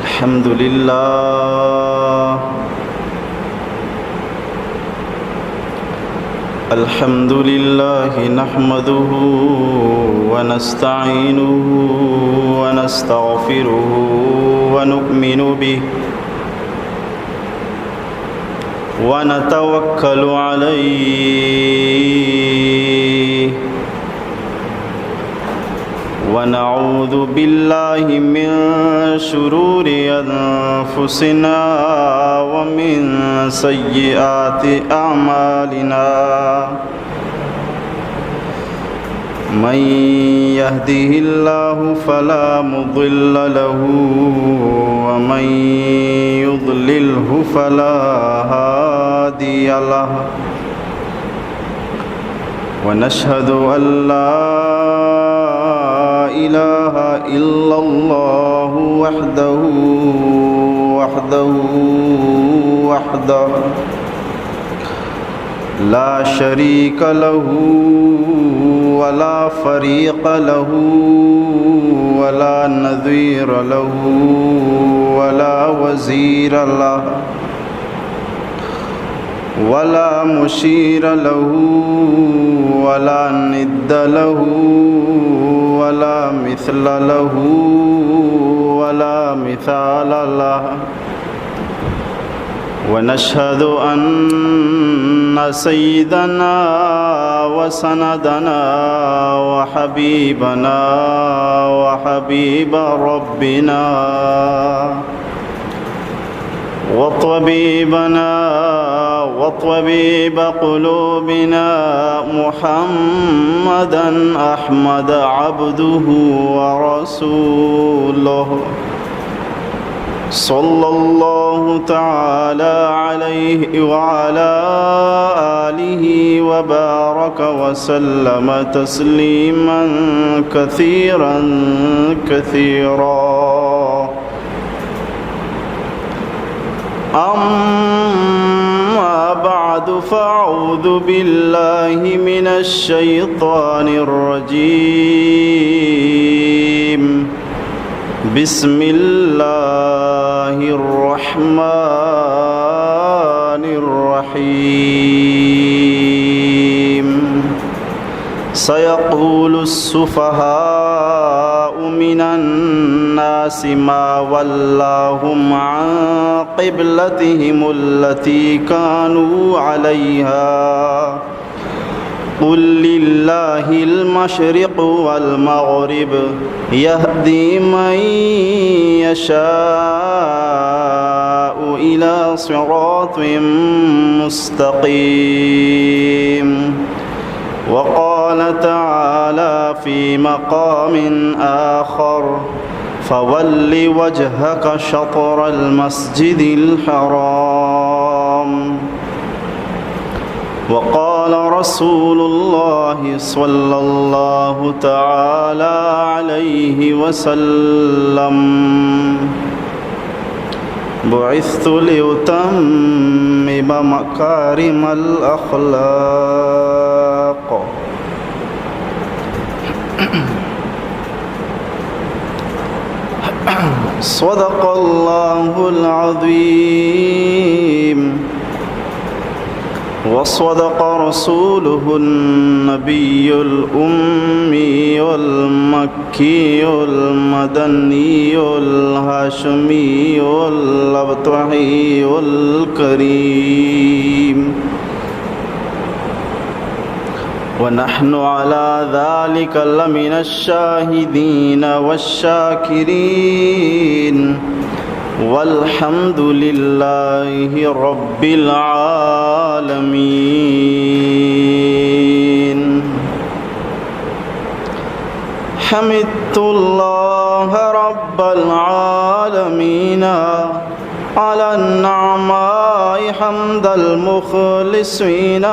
الحمد لله. الحمد لله نحمده ونستعينه ونستغفره ونؤمن به ونتوكل عليه ونعوذ بالله من شرور أنفسنا ومن سيئات أعمالنا. من يهده الله فلا مضل له ومن يضلله فلا هادي له. ونشهد أن لا إله إلا الله وحده، وحده، وحده لا شريك له ولا فريق له ولا نظير له ولا وزير له ولا مشير له ولا ند له ولا مثل له ولا مثال له. ونشهد أن سيدنا وسندنا وحبيبنا وحبيب ربنا وطبيبنا وطبيب قلوبنا محمدا أحمد عبده ورسوله، صلى الله تعالى عليه وعلى آله وبارك وسلم تسليما كثيرا كثيرا. أما بعد، فأعوذ بالله من الشيطان الرجيم. بسم الله الرحمن الرحيم. سيقول السفهاء من الناس ما ولاهم عن قبلتهم التي كانوا عليها. قل لله المشرق والمغرب يهدي من يشاء إلى صراط مستقيم. وقال تعالى في مقام آخر: فول وجهك شطر المسجد الحرام. وقال رسول الله صلى الله تعالى عليه وسلم: بعثت لأتمم مكارم الأخلاق. صدق الله العظيم. وصدق رسوله النبي الأمي المكي المدني الهاشمي الأبطحي الكريم. ونحن على ذلك لمن الشاهدين والشاكرين، والحمد لله رب العالمين. حمدت الله رب العالمين على النعماء حمد المخلصين.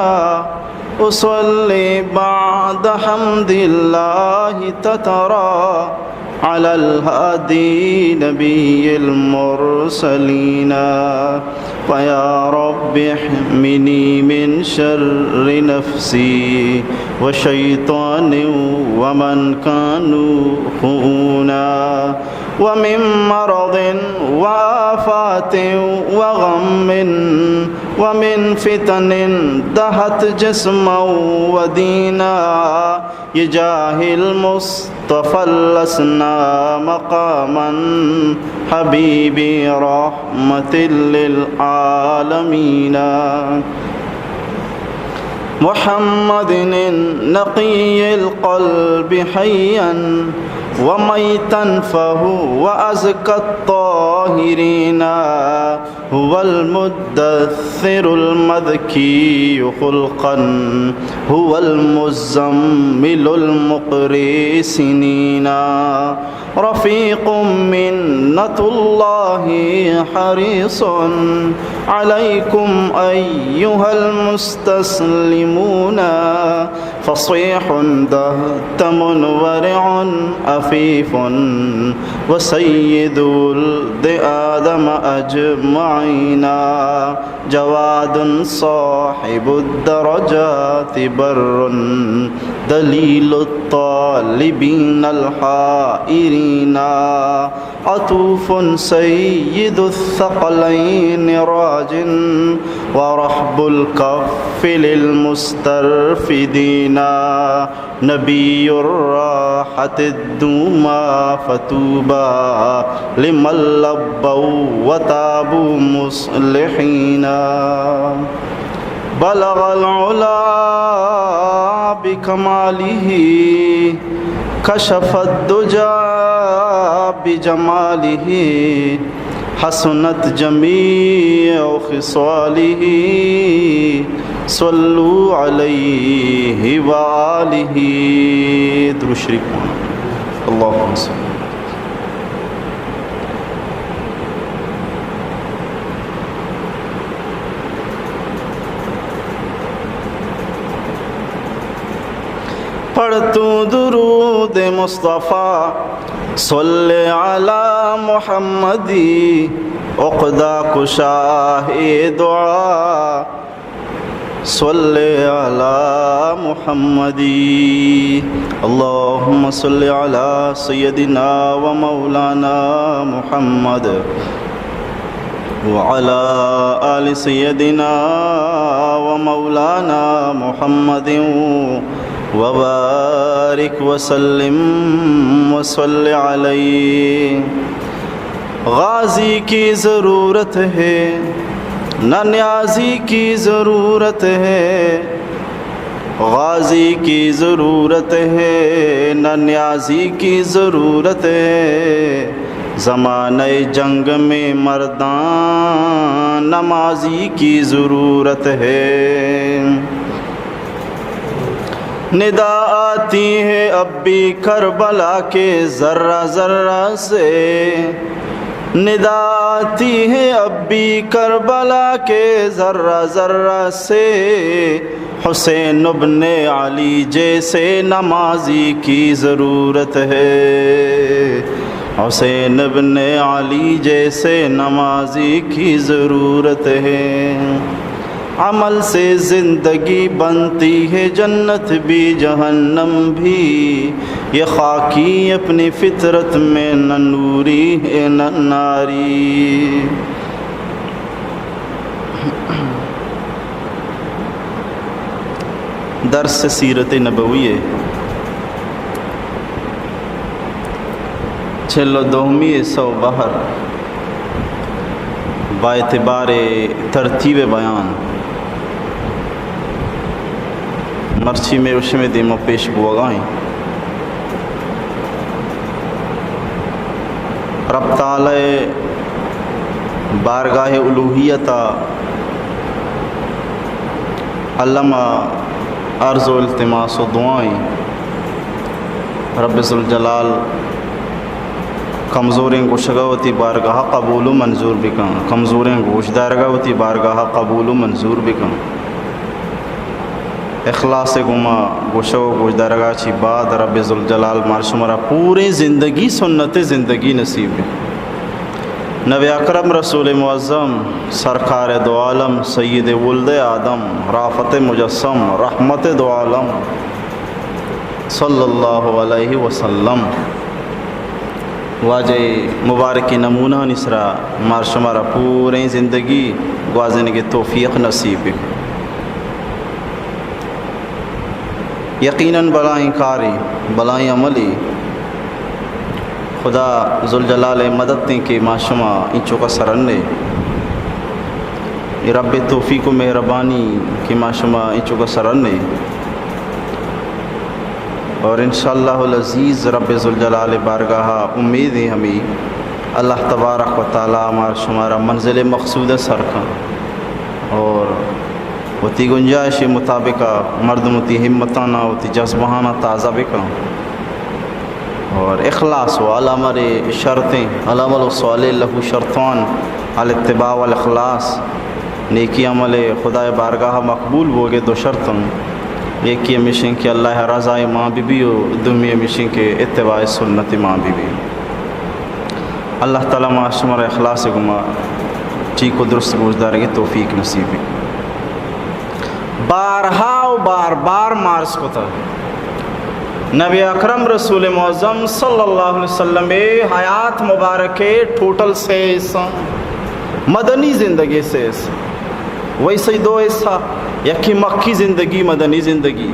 أصلي بعد حمد الله تترى على الهادي نبي المرسلين. فيا رب احمني من شر نفسي وشيطان ومن كانوا خؤونا، ومن مرض وآفات وغم، ومن فتن دهت جسما ودينا، بجاه المصطفى لسنا مقاما حبيبي رحمة للعالمين. محمد النقي القلب حيا وميتا فهو أزكى الطاهرين. هو المدثر المذكي خلقا، هو المزمل المقري سنينا. رفيق منة الله حريص عليكم أيها المستسلمون، فصيح دهتم ورع عفيف وسيد ولد آدم أجمعين. جواد صاحب الدرجات بر دليل الطالبين الحائرين. عطوف سيد الثقلين راج ورحب الكف للمسترفدين. نبي الراحة الدوما فطوبى لمن لبوا وتابوا مصلحين. بلغ العلا بكماله، كشف الدجى بجماله، حسنت جميع خصاله، صلوا عليه وآله. درود شریف. اللهم صل. پڑھ تو درود مصطفی، صل علی محمدی، عقدہ کشا ہے دعا، صل علی محمدی۔ اللهم صل على سيدنا ومولانا محمد وعلى آل سيدنا ومولانا محمد وبارك وسلم وصل عليه۔ غازی کی ضرورت ہے، نہ نیازی کی ضرورت ہے۔ غازی کی ضرورت ہے، نہ نیازی کی ضرورت ہے۔ زمانۂ جنگ میں مردان نمازی کی ضرورت ہے۔ ندا آتی ہے اب بھی کربلا کے ذرہ ذرہ سے، ندا آتی ہے اب بھی کربلا کے ذرہ ذرہ سے، حسین ابن علی جیسے نمازی کی ضرورت ہے، حسین ابن علی جیسے نمازی کی ضرورت ہے۔ عمل سے زندگی بنتی ہے، جنت بھی جہنم بھی، یہ خاکی اپنی فطرت میں نہ نوری ہے نہ ناری۔ درس سیرت نبوی ءِ چل و دومی حصہ و بہر با اعتبار ترتیب بیان مرچی مئے و شمئے دیما پیش بوگا ایں۔ رب تعالی بارگاہ الوہیت ءَ الم ءَ عرض و التماس و دعا ایں۔ رب ذوالجلال کمزوریں گوشگ ءَ وتی بارگاہ ءَ قبول و منظور بکن، کمزوریں گوشدارگ ءَ وتی بارگاہ ءَ قبول و منظور بکن۔ اخلاص ءِ گوما گوشگ و گوشدارگ ءَ چی بعد رب ذوالجلال مار شمارا پوریں زندگی سنت زندگی نصیب بہ۔ نبی اکرم رسول معظم، سرکار دو عالم، سید ولد آدم، رافت مجسم، رحمت دو عالم، صلی اللہ علیہ وسلم۔ واجہ مبارک نمونہانی سرا مار شمارا پوریں زندگی گوازینگ توفیق نصیب بہ۔ یقیناً بلاہیں کارے، بلاہیں عملے، خدا ذوالجلال ءِ مدد ایں کہ ما شما اینچوکا سرن ایں۔ اے رب ءِ توفیق و مہربانی کہ ما شما اینچوکا سرن ایں۔ اور انشاءاللہ العزیز رب ذوالجلال ءِ بارگاہ ءَ امید ایں ہمے اللہ تبارک و تعالیٰ مار شمارا منزل مقصود ءَ سر کن اور وتی گنجائش مطابق مردم وتی ہمتانا، وتی جذبہانا تازہ بکن۔ اور اخلاص و الامر شرطیں، العمل الصالح لہ شرطان، الاتباع والاخلاص، نیکی عمل خدائے بارگاہ مقبول بوگے دو شرط انت۔ یکی ہمیش انت کہ اللہ رضائے مان بہ بی و دومی ہمیش انت کہ اتباع سنت مان بہ بی۔ اللہ تعالیٰ ما شمارا اخلاص گما ٹھیک و درست گوشدارگے توفیق نصیب بی۔ بارہا و بار بار ما عرض کتا، نبی اکرم رسول معظم صلی اللہ علیہ وسلم ءِ حیات مبارک ءِ ٹوٹل سے حصہ، مدنی زندگی سے حصہ، ویسے دو حصہ، یکی مکی زندگی، مدنی زندگی۔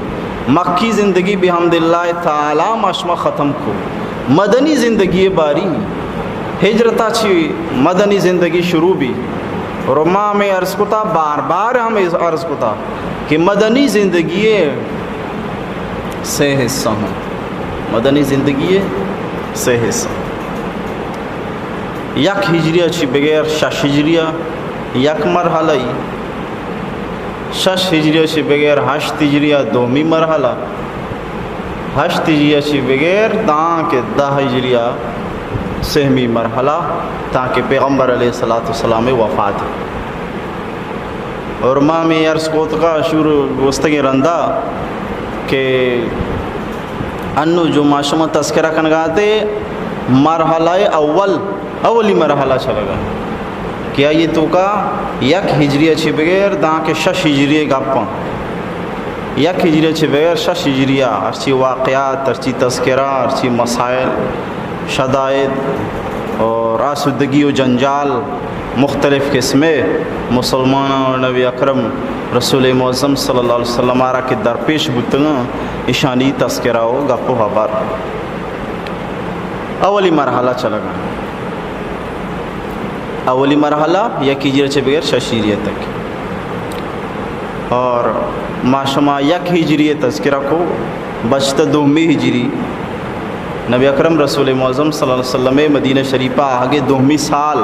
مکی زندگی بحمد اللہ تعالیٰ ما شما ختم کو۔ مدنی زندگی باری ہجرتا چی مدنی زندگی شروع بی۔ اور ما ہمیں عرض کتا، بار بار ہمیں عرض کتا کہ مدنی زندگی سے حصہ ہوں۔ مدنی زندگی سے حصہ۔ یک ہجریہ چی بغیر شش ہجریہ یک مرحلہ ای، شش ہجریہ چی بغیر ہشت ہجریہ دومی مرحلہ، ہشت ہجریہ چی بغیر داں کہ دہ ہجریہ سہمی مرحلہ، تاکہ پیغمبر علیہ الصلوۃ والسلام وفات۔ اور ما ہمیں عرض کوتکا شور گوستگیں رندا کہ انو جو ما شما تذکرہ کنگاتے مرحلہ اول، اولی مرحلہ چلگا کہ آئی توکا یک ہجریہ چی بغیر داں کہ شش ہجریہ گپاں، یک ہجریہ چی بغیر شش ہجریہ ہرچی واقعات، ہرچی تذکرہ، ہرچی مسائل، شدائد اور آسودگی و جنجال مختلف قسمے مسلماناں و نبی اکرم رسول معظم صلی اللہ علیہ وسلم آرا کہ درپیش بوتگاں، اشانی تذکرہ و گپ و خبر۔ اولی مرحلہ چلگا، اولی مرحلہ یک ہجری چہ بغیر شش ہجری تک۔ اور ما شما یک ہجری تذکرہ کو، بچت دومی ہجری۔ نبی اکرم رسول معظم صلی اللہ علیہ وسلم مدینہ شریفہ آہگے دومی سال،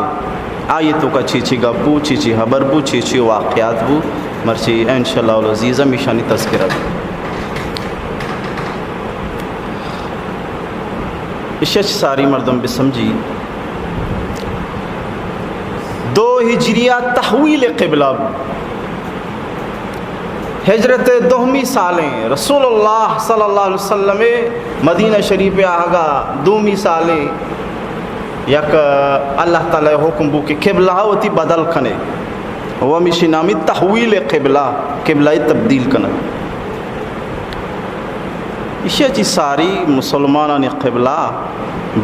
آئی توکا چی چی گپ بو، چی چی خبر بو، چی چی واقعات بو، مرچی انشاءاللہ العزیز ہمیشانی تذکرہ بو۔ اشی چہ ساری مردم بسمجی۔ دو ہجریہ تحویل قبلہ بو۔ ہجرت دومی سالیں رسول اللہ صلی اللہ علیہ وسلم مدینہ شریف آہگا دومی سالیں یک اللہ تعالی حکم بو کہ قبلہ وتی بدل کنے، و ہمیشی نامی تحویل قبلہ، قبلہ تبدیل کنے۔ ایشی چی ساری مسلمانانی قبلہ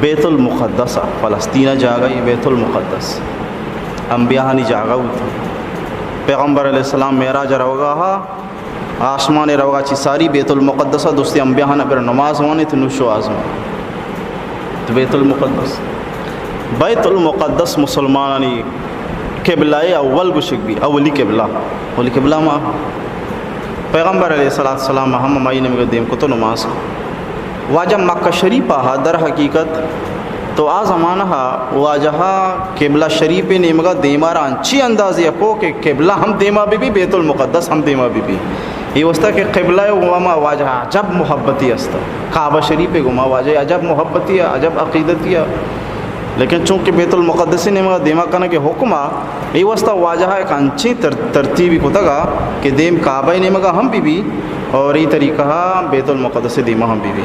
بیت المقدس، فلسطین جاگہ ای بیت المقدس انبیاءانی جاگہ بوت۔ پیغمبر علیہ السلام معراج روگا ہا، آسمان روگا چی ساری بیت المقدس دوستی انبیاء پر نماز وانیت نوشو آزمان تو بیت المقدس۔ بیت المقدس مسلمانانی قبلہ اول گوشگ بی، اولی قبلہ، اولی قبلہ ما پیغمبر علیہ الصلوۃ والسلام ہم ہمائی نیمگا دیم کت و نماز کو۔ واجہ مکہ شریف آہا در حقیقت تو آ زمانہ واجہ قبلہ شریف نیمگا دیما را انچی اندازے کو کہ قبلہ ہم دیما بی بی، بیت المقدس ہم دیما بی بی۔ یہ واسطہ کہ قبلہ گوما واجہ عجب محبتی است، کعبہ شریف گوما واجہ عجب محبتی، عجب عقیدتی۔ لیکن چونکہ بیت المقدس نیمگا دیما کنگ حکم آ، اے واسطہ واجہ ء یک انچیں تر-، ترتیبی کتگ ء کہ دیم کعبہ ء نیمگ ء ہم بہ بی، اور اے طریقہ ءَ بیت المقدس ءِ دیما ہم بہ بی۔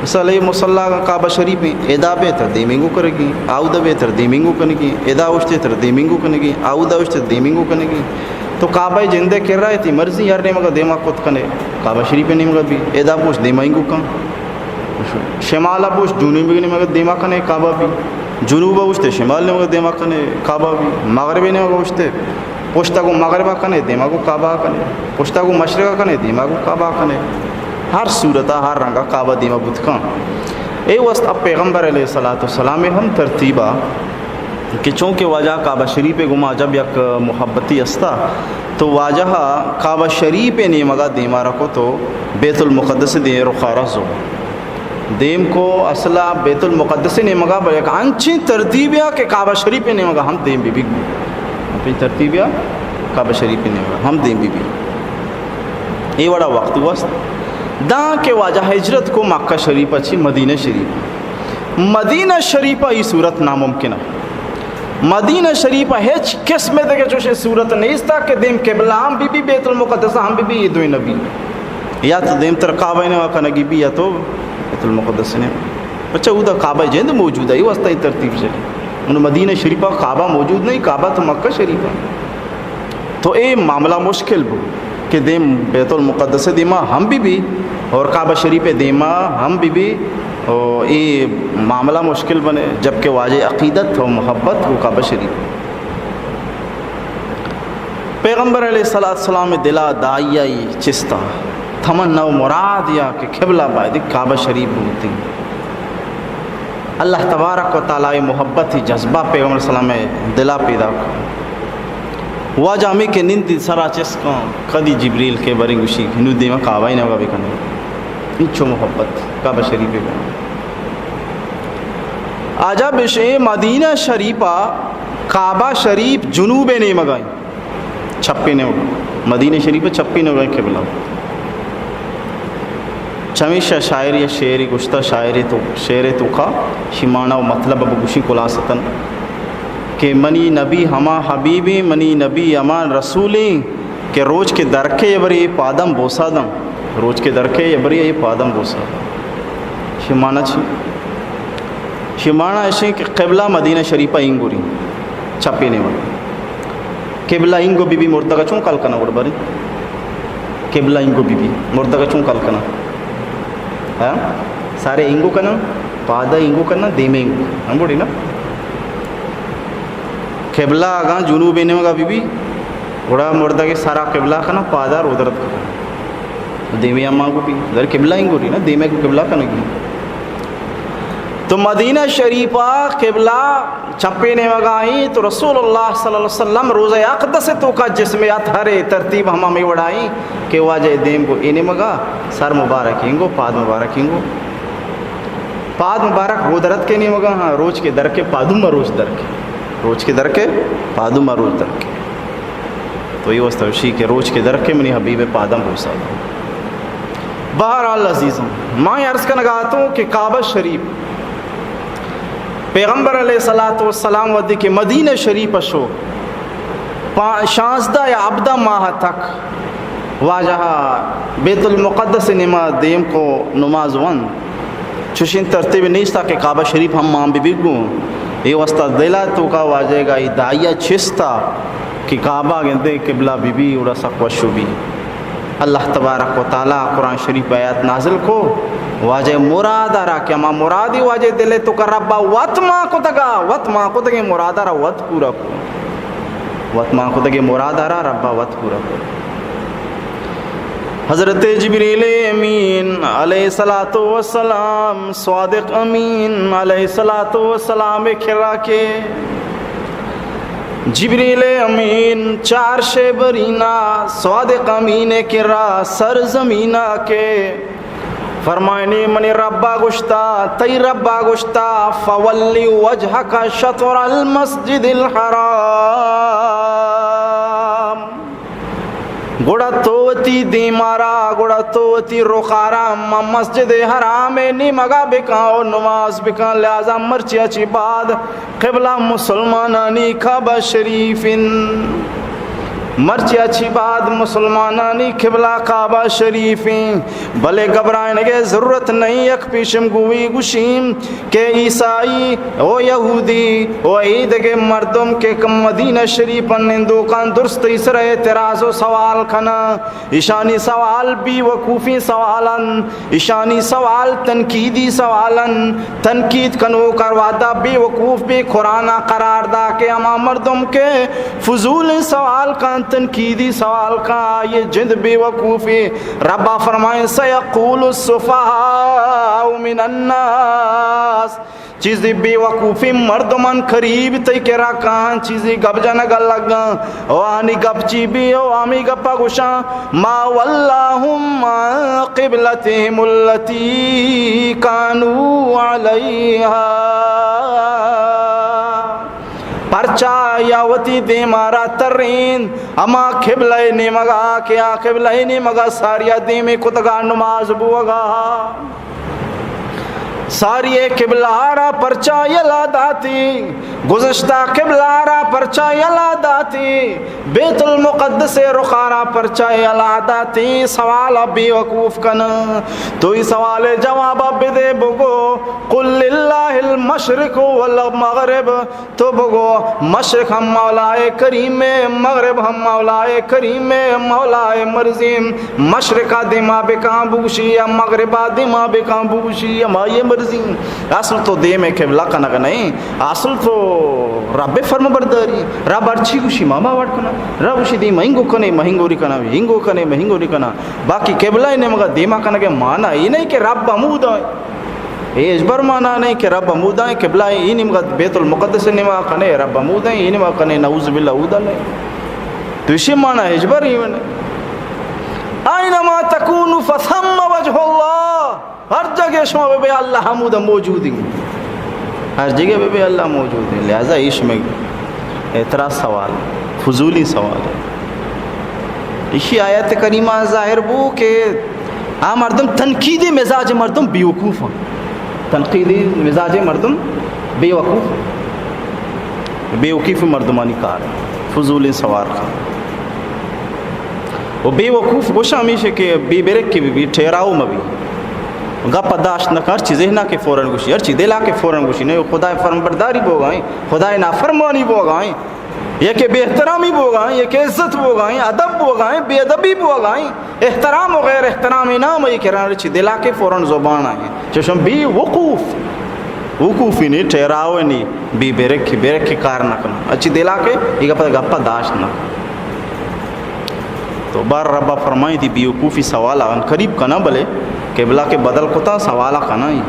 مثال اے مصلی اگاں کعبہ شریف ایں، ادا بہتر دیمینگو کنگی، آودا بہتر دیمینگو کنگی، ادا اوشتتر دیمینگو کنگی، آودا اوشتتر دیمینگو کنگی۔ تو کعبہ ءِ جند ءِ کرا اے تئی مرضی، ہر نیمگا دیما کت کنے، کعبہ شریف ءِ نیمگا بی، ادا بوش دیما اینگو کن۔ شمال ءَ بوش جنوب ءِ نیمگ ءَ دیما کنے کعبہ بی، جنوب ءَ اوشتے شمال ءِ نیمگ ءَ دیما کنے کعبہ بی، مغرب ءِ نیمگ ءَ اوشتے پشت ءَ گوں مغرب ءَ کنے دیما گوں کعبہ ءَ کنے، پشت ءَ گوں مشرق ءَ کنے دیما گوں کعبہ ءَ کنے۔ ہر صورت ءَ ہر رنگ ءَ کعبہ دیما بوت کن۔ اے واسطہ پیغمبر علیہ الصلوۃ والسلام ءِ ہم ترتیب ءَ کہ چونکہ واجہ کعبہ شریف ءِ گوما عجب یک محبتی استا، تو واجہ ءَ کعبہ شریف ءِ نیمگ ءَ دیما رکو تو بیت المقدس ءِ دیم رخ ءَ را زو۔ دیم کو اصل ءَ بیت المقدس ءِ نیمگ ءَ بلے یک انچیں ترتیبے ءَ کہ کعبہ شریف ءِ نیمگ ءَ ہم دیم بہ بی۔ انچیں ترتیبے ءَ کعبہ شریف ءِ نیمگ ءَ ہم دیم بہ بی۔ اے وڑا وقت گوست داں کہ واجہ ہجرت کو مکہ شریف ءَ چہ مدینہ شریف۔ مدینہ شریف ءَ اے صورت ناممکن ءَ۔ مدینہ شریف ءَ ہچ قسم ءِ دگہ چوشیں صورت نیست ءَ کہ دیم قبلہ ہم بہ بی، بیت المقدس ہم بہ بی، اے دوئیں نہ بی۔ یا تو دیمتر کعبہ ءِ نیمگ ءَ کنگی بی یا تو بیت المقدس ءِ نیمگ ءَ۔ پچا اودا کعبہ ءِ جند موجود ءَ، اے واسطہ اے ترتیب چلی۔ انوں مدینہ شریف ءَ کعبہ موجود نہیں، کعبہ تو مکہ شریف ءَ۔ تو اے معاملہ مشکل بو کہ دیم بیت المقدس ءِ دیما ہم بہ بی اور کعبہ شریف ءِ دیما ہم بہ بی، او اے معاملہ مشکل بنے، جبکہ واجہ عقیدت و محبت گوں کعبہ شریف۔ پیغمبر علیہ الصلوۃ والسلام ءِ دل ءَ داعی ءِ چست ءَ تمنا و مراد یا کہ قبلہ باید کعبہ شریف بوتیں۔ اللہ تبارک و تعالیٰ ءِ محبت ءِ جذبہ پیغمبر علیہ السلام ءِ دل ءَ پیدا کو۔ واجہ ہمے کہ نندی سرا چست کن، کدی جبریل کہ بریں گوشی کہ نوں دیما کعبہ ءِ نیمگ ءَ بکن۔ انچو محبت کعبہ شریف ءِ۔ عجب اش اے مدینہ شریف ءَ کعبہ شریف جنوب ءِ نیمگ ءَ ایں۔ چپی نیمگ، مدینہ شریف ءِ چپی نیمگ ءَ قبلہ۔ چمیشا شاعر یا شعرے گوشتہ، شاعرے تو، شعرے توکا شی معنی و مطلب ءَ بگوشیں خلاصتاً کہ منی نبی ہما حبیبیں، منی نبی ہما رسولیں کہ روچ کہ درکے یبرے پادم بوسا داں، روچ کہ درکے یبرے پادم بوسا داں۔ شی معنی چی؟ شی معنی اشیں کہ قبلہ مدینہ شریف ءَ اینگوری، چپی نیمگ۔ قبلہ اینگو بی بی مردگ ءَ چون کل کناں گڑا باریں؟ قبلہ اینگو بی بی مردگ ءَ چون کل کناں؟ ہاں؟ سارے اینگو کناں، پادہ اینگو کناں، دیمے اینگو کناں۔ ہم بوڑی نا؟ قبلہ اگاں جنوب ءِ نیمگ ءَ بی بی، گڑا مردگ ءِ سرا قبلہ کناں، پادا رودرتک کناں۔ دیمے ہما گو بی، در قبلہ اینگوری نا، دیمے کو قبلہ کنگی۔ تو مدینہ شریف ءَ قبلہ چپی نیمگ ءَ ایں، تو رسول اللہ صلی اللہ علیہ وسلم روضہ اقدس ءِ توکا جسم اطہر ءِ ترتیب ہما ہمے وڑا ایں کہ واجہ ءِ دیم گو اے نیمگ ءَ، سر مبارک اینگو، پاد مبارک اینگو۔ پاد مبارک رودرتک ءِ نیمگ ءَ، ہاں، روچ کہ درکے پادم ءَ روچ درکے، روچ کہ درکے پادم ءَ روچ درکے۔ تو اے واسطہ اشی کہ روچ کہ درکے منی حبیب ءِ پادم بوسا داں۔ بہرحال عزیزاں، ما عرض کنگ ءَ اتوں کہ کعبہ شریف پیغمبر علیہ الصلوۃ والسلام وھدے کہ مدینہ شریف ءَ شو، پا-، شانزدہ یا ہبدہ ماہ تک واجہ بیت المقدس ءِ نیما دیم کو نماز ونت۔ چوشیں ترتیب نیست کہ کعبہ شریف ہم مان بہ بی گوں۔ اے واسطہ دل ءِ توکا واجہ ءِ گا اے داعی ءَ چست ءَ کہ کعبہ گندے قبلہ بہ بی، گڑا سک وش بی۔ اللہ تبارک و تعالیٰ قرآن شریف ءَ آیات نازل کو، واجہ ءِ مراد ءَ را کہ ہما مرادی واجہ ءِ دل ءِ توکا رب ءَ وت مان کتگ ءَ، وت مان کتگیں مراد ءَ را وت پورا کو۔ وت مان کتگیں مراد ءَ را رب ءَ وت پورا کو۔ حضرت جبریل امین علیہ الصلوۃ والسلام صادق امین علیہ الصلوۃ والسلام ءِ کرا کہ جبریل امین چار شے برینا صادق امین ءِ کرا سرزمین ءَ کہ فرمائنی، منی رب ءَ گوشتا، تئی رب ءَ گوشتا، فولی وجهک شطر المسجد الحرام۔ گڑا تو وتی دیم ءَ را، گڑا تو وتی رخ ءَ را ماں مسجد حرام ءِ نیمگ ءَ بکن ءُ نماز بکن۔ لہذا مرچی ءَ چہ بعد قبلہ مسلمانانی کعبہ شریف انت۔ مرچی اچی بعد مسلمانانی قبلہ کعبہ شریف ایں، بلے گھبرائینگ ءِ ضرورت نہ ایں۔ یک پیشم گوئی گوشیں کہ عیسائی و یہودی و اے دگہ مردم کہ مدینہ شریف ءِ نندوکاں درستیں سر ءَ اعتراض و سوال کناں، ایشانی سوال بے وقوفیں سوال انت، ایشانی سوال تنقیدی سوال انت۔ تنقید کنوک ہر وہدا بے وقوف بے قرآن ءَ قرار دا کہ ہما مردم کہ فضولیں سوال کن، تنقیدی سوال کن، آئی جند بے وقوفے۔ رب ءَ فرمائیں، سیقول السفہاء من الناس، چیزے بے وقوفیں مردمان قریب تئی کرا کاں، چیزے گپ جنگ ءَ لگاں، و آنی گپ چی بی؟ و ہمے گپ ءَ گوشاں، ما ولاهم عن قبلتهم التي كانوا عليها، پرچا یا وتی دیم ءَ را ترین ہما قبلہ ءِ نیمگ ءَ کہ آ قبلہ ءِ نیمگ ءَ ساری ءَ دیم ءَ کتگ ءَ نماز بوگ ءَ۔ ساری ءَ قبلہ ءَ را پرچا یلہ داتی؟ گزشتہ قبلہ ءَ را پرچا یلہ داتی؟ بیت المقدس ءِ رخ ءَ را پرچا یلہ داتی؟ سوال ءَ بے وقوف کناں۔ تو اے سوال ءِ جواب ءَ بدے، بگو، قل للہ المشرق والمغرب۔ تو بگو، مشرق ہم مولا ءِ کریم ءِ، مغرب ہم مولا ءِ کریم ءِ، مولا ءِ مرضی۔ مشرق ءَ دیما بکاں بگوشی یا مغرب ءَ دیما بکاں بگوشی، ہمائی ءِ مرضی۔ اصل تو دیم ءَ قبلہ کنگ نہ ایں، اصل تو رب ءِ فرمانبرداری۔ رب ہرچی گوشی ما ہما وڑ کناں۔ رب گوشی دیم ءَ ہنگو کنے، ما ہنگوری کناں، ہنگو کنے، ما ہنگوری کناں۔ باقی قبلہ ءِ نیمگ ءَ دیما کنگ ءِ معنی اے نہ ایں کہ رب ہمودا ایں۔ اے ہچبر مانا نہ ایں کہ رب ہمودا ایں، قبلہ ایں، اے نیمگا بیت المقدس ءِ نیمگا کنے، رب ہمودا ایں، اے نیمگا کنے، نعوذ باللہ، اودا نہ ایں۔ تو ایشی مانا ہچبر ایں نہ ایں۔ اینما تکونوا فثم وجہ اللہ، ہر جگہ شما ببے اللہ ہمودا موجود ایں، ہر جگہ ببے اللہ موجود ایں، لہذا ایش میں اعتراض سوال، فضولی سوال۔ ایشی آیت کریمہ ظاہر بو کہ آ مردم تنقیدی مزاج مردم بیوقوف ایں۔ تنقیدی مزاج مردم بیوقوف ایں۔ بیوقوف مردمانی کار ایں۔ فضولیں سوال کن۔ و بیوقوف گوش ہمیش کہ بے برک بی، بی ٹھہراؤ مہ بی۔ گپ داشت نہ کن، ہر چیز ذہنا کہ فوراً گوشی، ہر چیز دلا کہ فوراً گوشی، نہ خدا فرمانبرداری بوگا ایں، خدا نافرمانی بوگا ایں۔ یکے بے احترامی بوگا ایں، یکے عزت بوگا ایں، ادب بوگا ایں، بے ادبی بوگا ایں، احترام و غیر احترام نام ای کران رچی دلا کہ فوراً زبان آئیں۔ چشم بی وقوف، وقوفی نی، ٹھہراؤ نی، بی برک، برک کار نہ کن۔ اچی دلا کہ ای گپ، گپ داشت نہ۔ تو بار ربا فرمائی تھی بی وقوفی سوال آن قریب کنا بلے قبلہ کہ بدل کتا سوال کنا ہی۔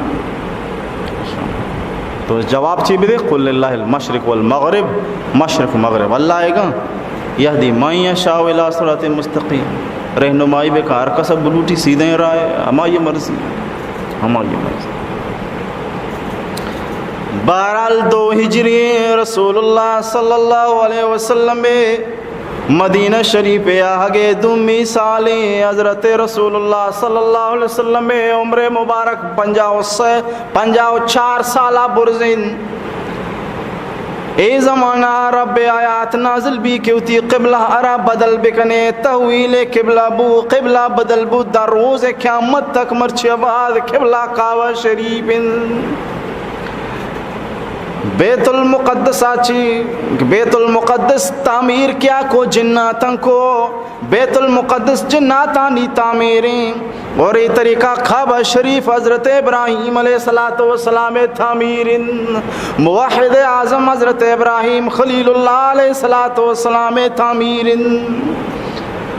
تو جواب چی بدے؟ قل للہ المشرق والمغرب، مشرق مغرب اللہ اے گا، یہدی من یشاء الی صراط مستقیم، رہنمائی بکا ہر کس بلوٹی سیدھیں راہ، ہمائی مرضی، ہمائی مرضی۔ بہرحال دو ہجری رسول اللہ صلی اللہ علیہ وسلم مدینہ شریف ء آہگ ء دومی سال ء حضرت رسول اللہ صلی اللہ علیہ وسلم ء عمر مبارک پنجاہ و سے، پنجاہ و چار سال ء برز انت۔ اے زمانہ ء رب ء آیات نازل بی کہ وتی قبلہ ء را بدل بکنے، تحویل قبلہ بو، قبلہ بدل بو، در روز قیامت تک مرچی بعد قبلہ کعبہ شریف انت۔ بیت المقدس ء چی، بیت المقدس تعمیر کیا کو؟ جناتاں کو۔ بیت المقدس جناتانی تعمیریں اور اے طریقہ کعبہ شریف حضرت ابراہیم علیہ الصلوۃ والسلام تعمیریں، موحد اعظم حضرت ابراہیم خلیل اللہ علیہ الصلوۃ والسلام تعمیریں۔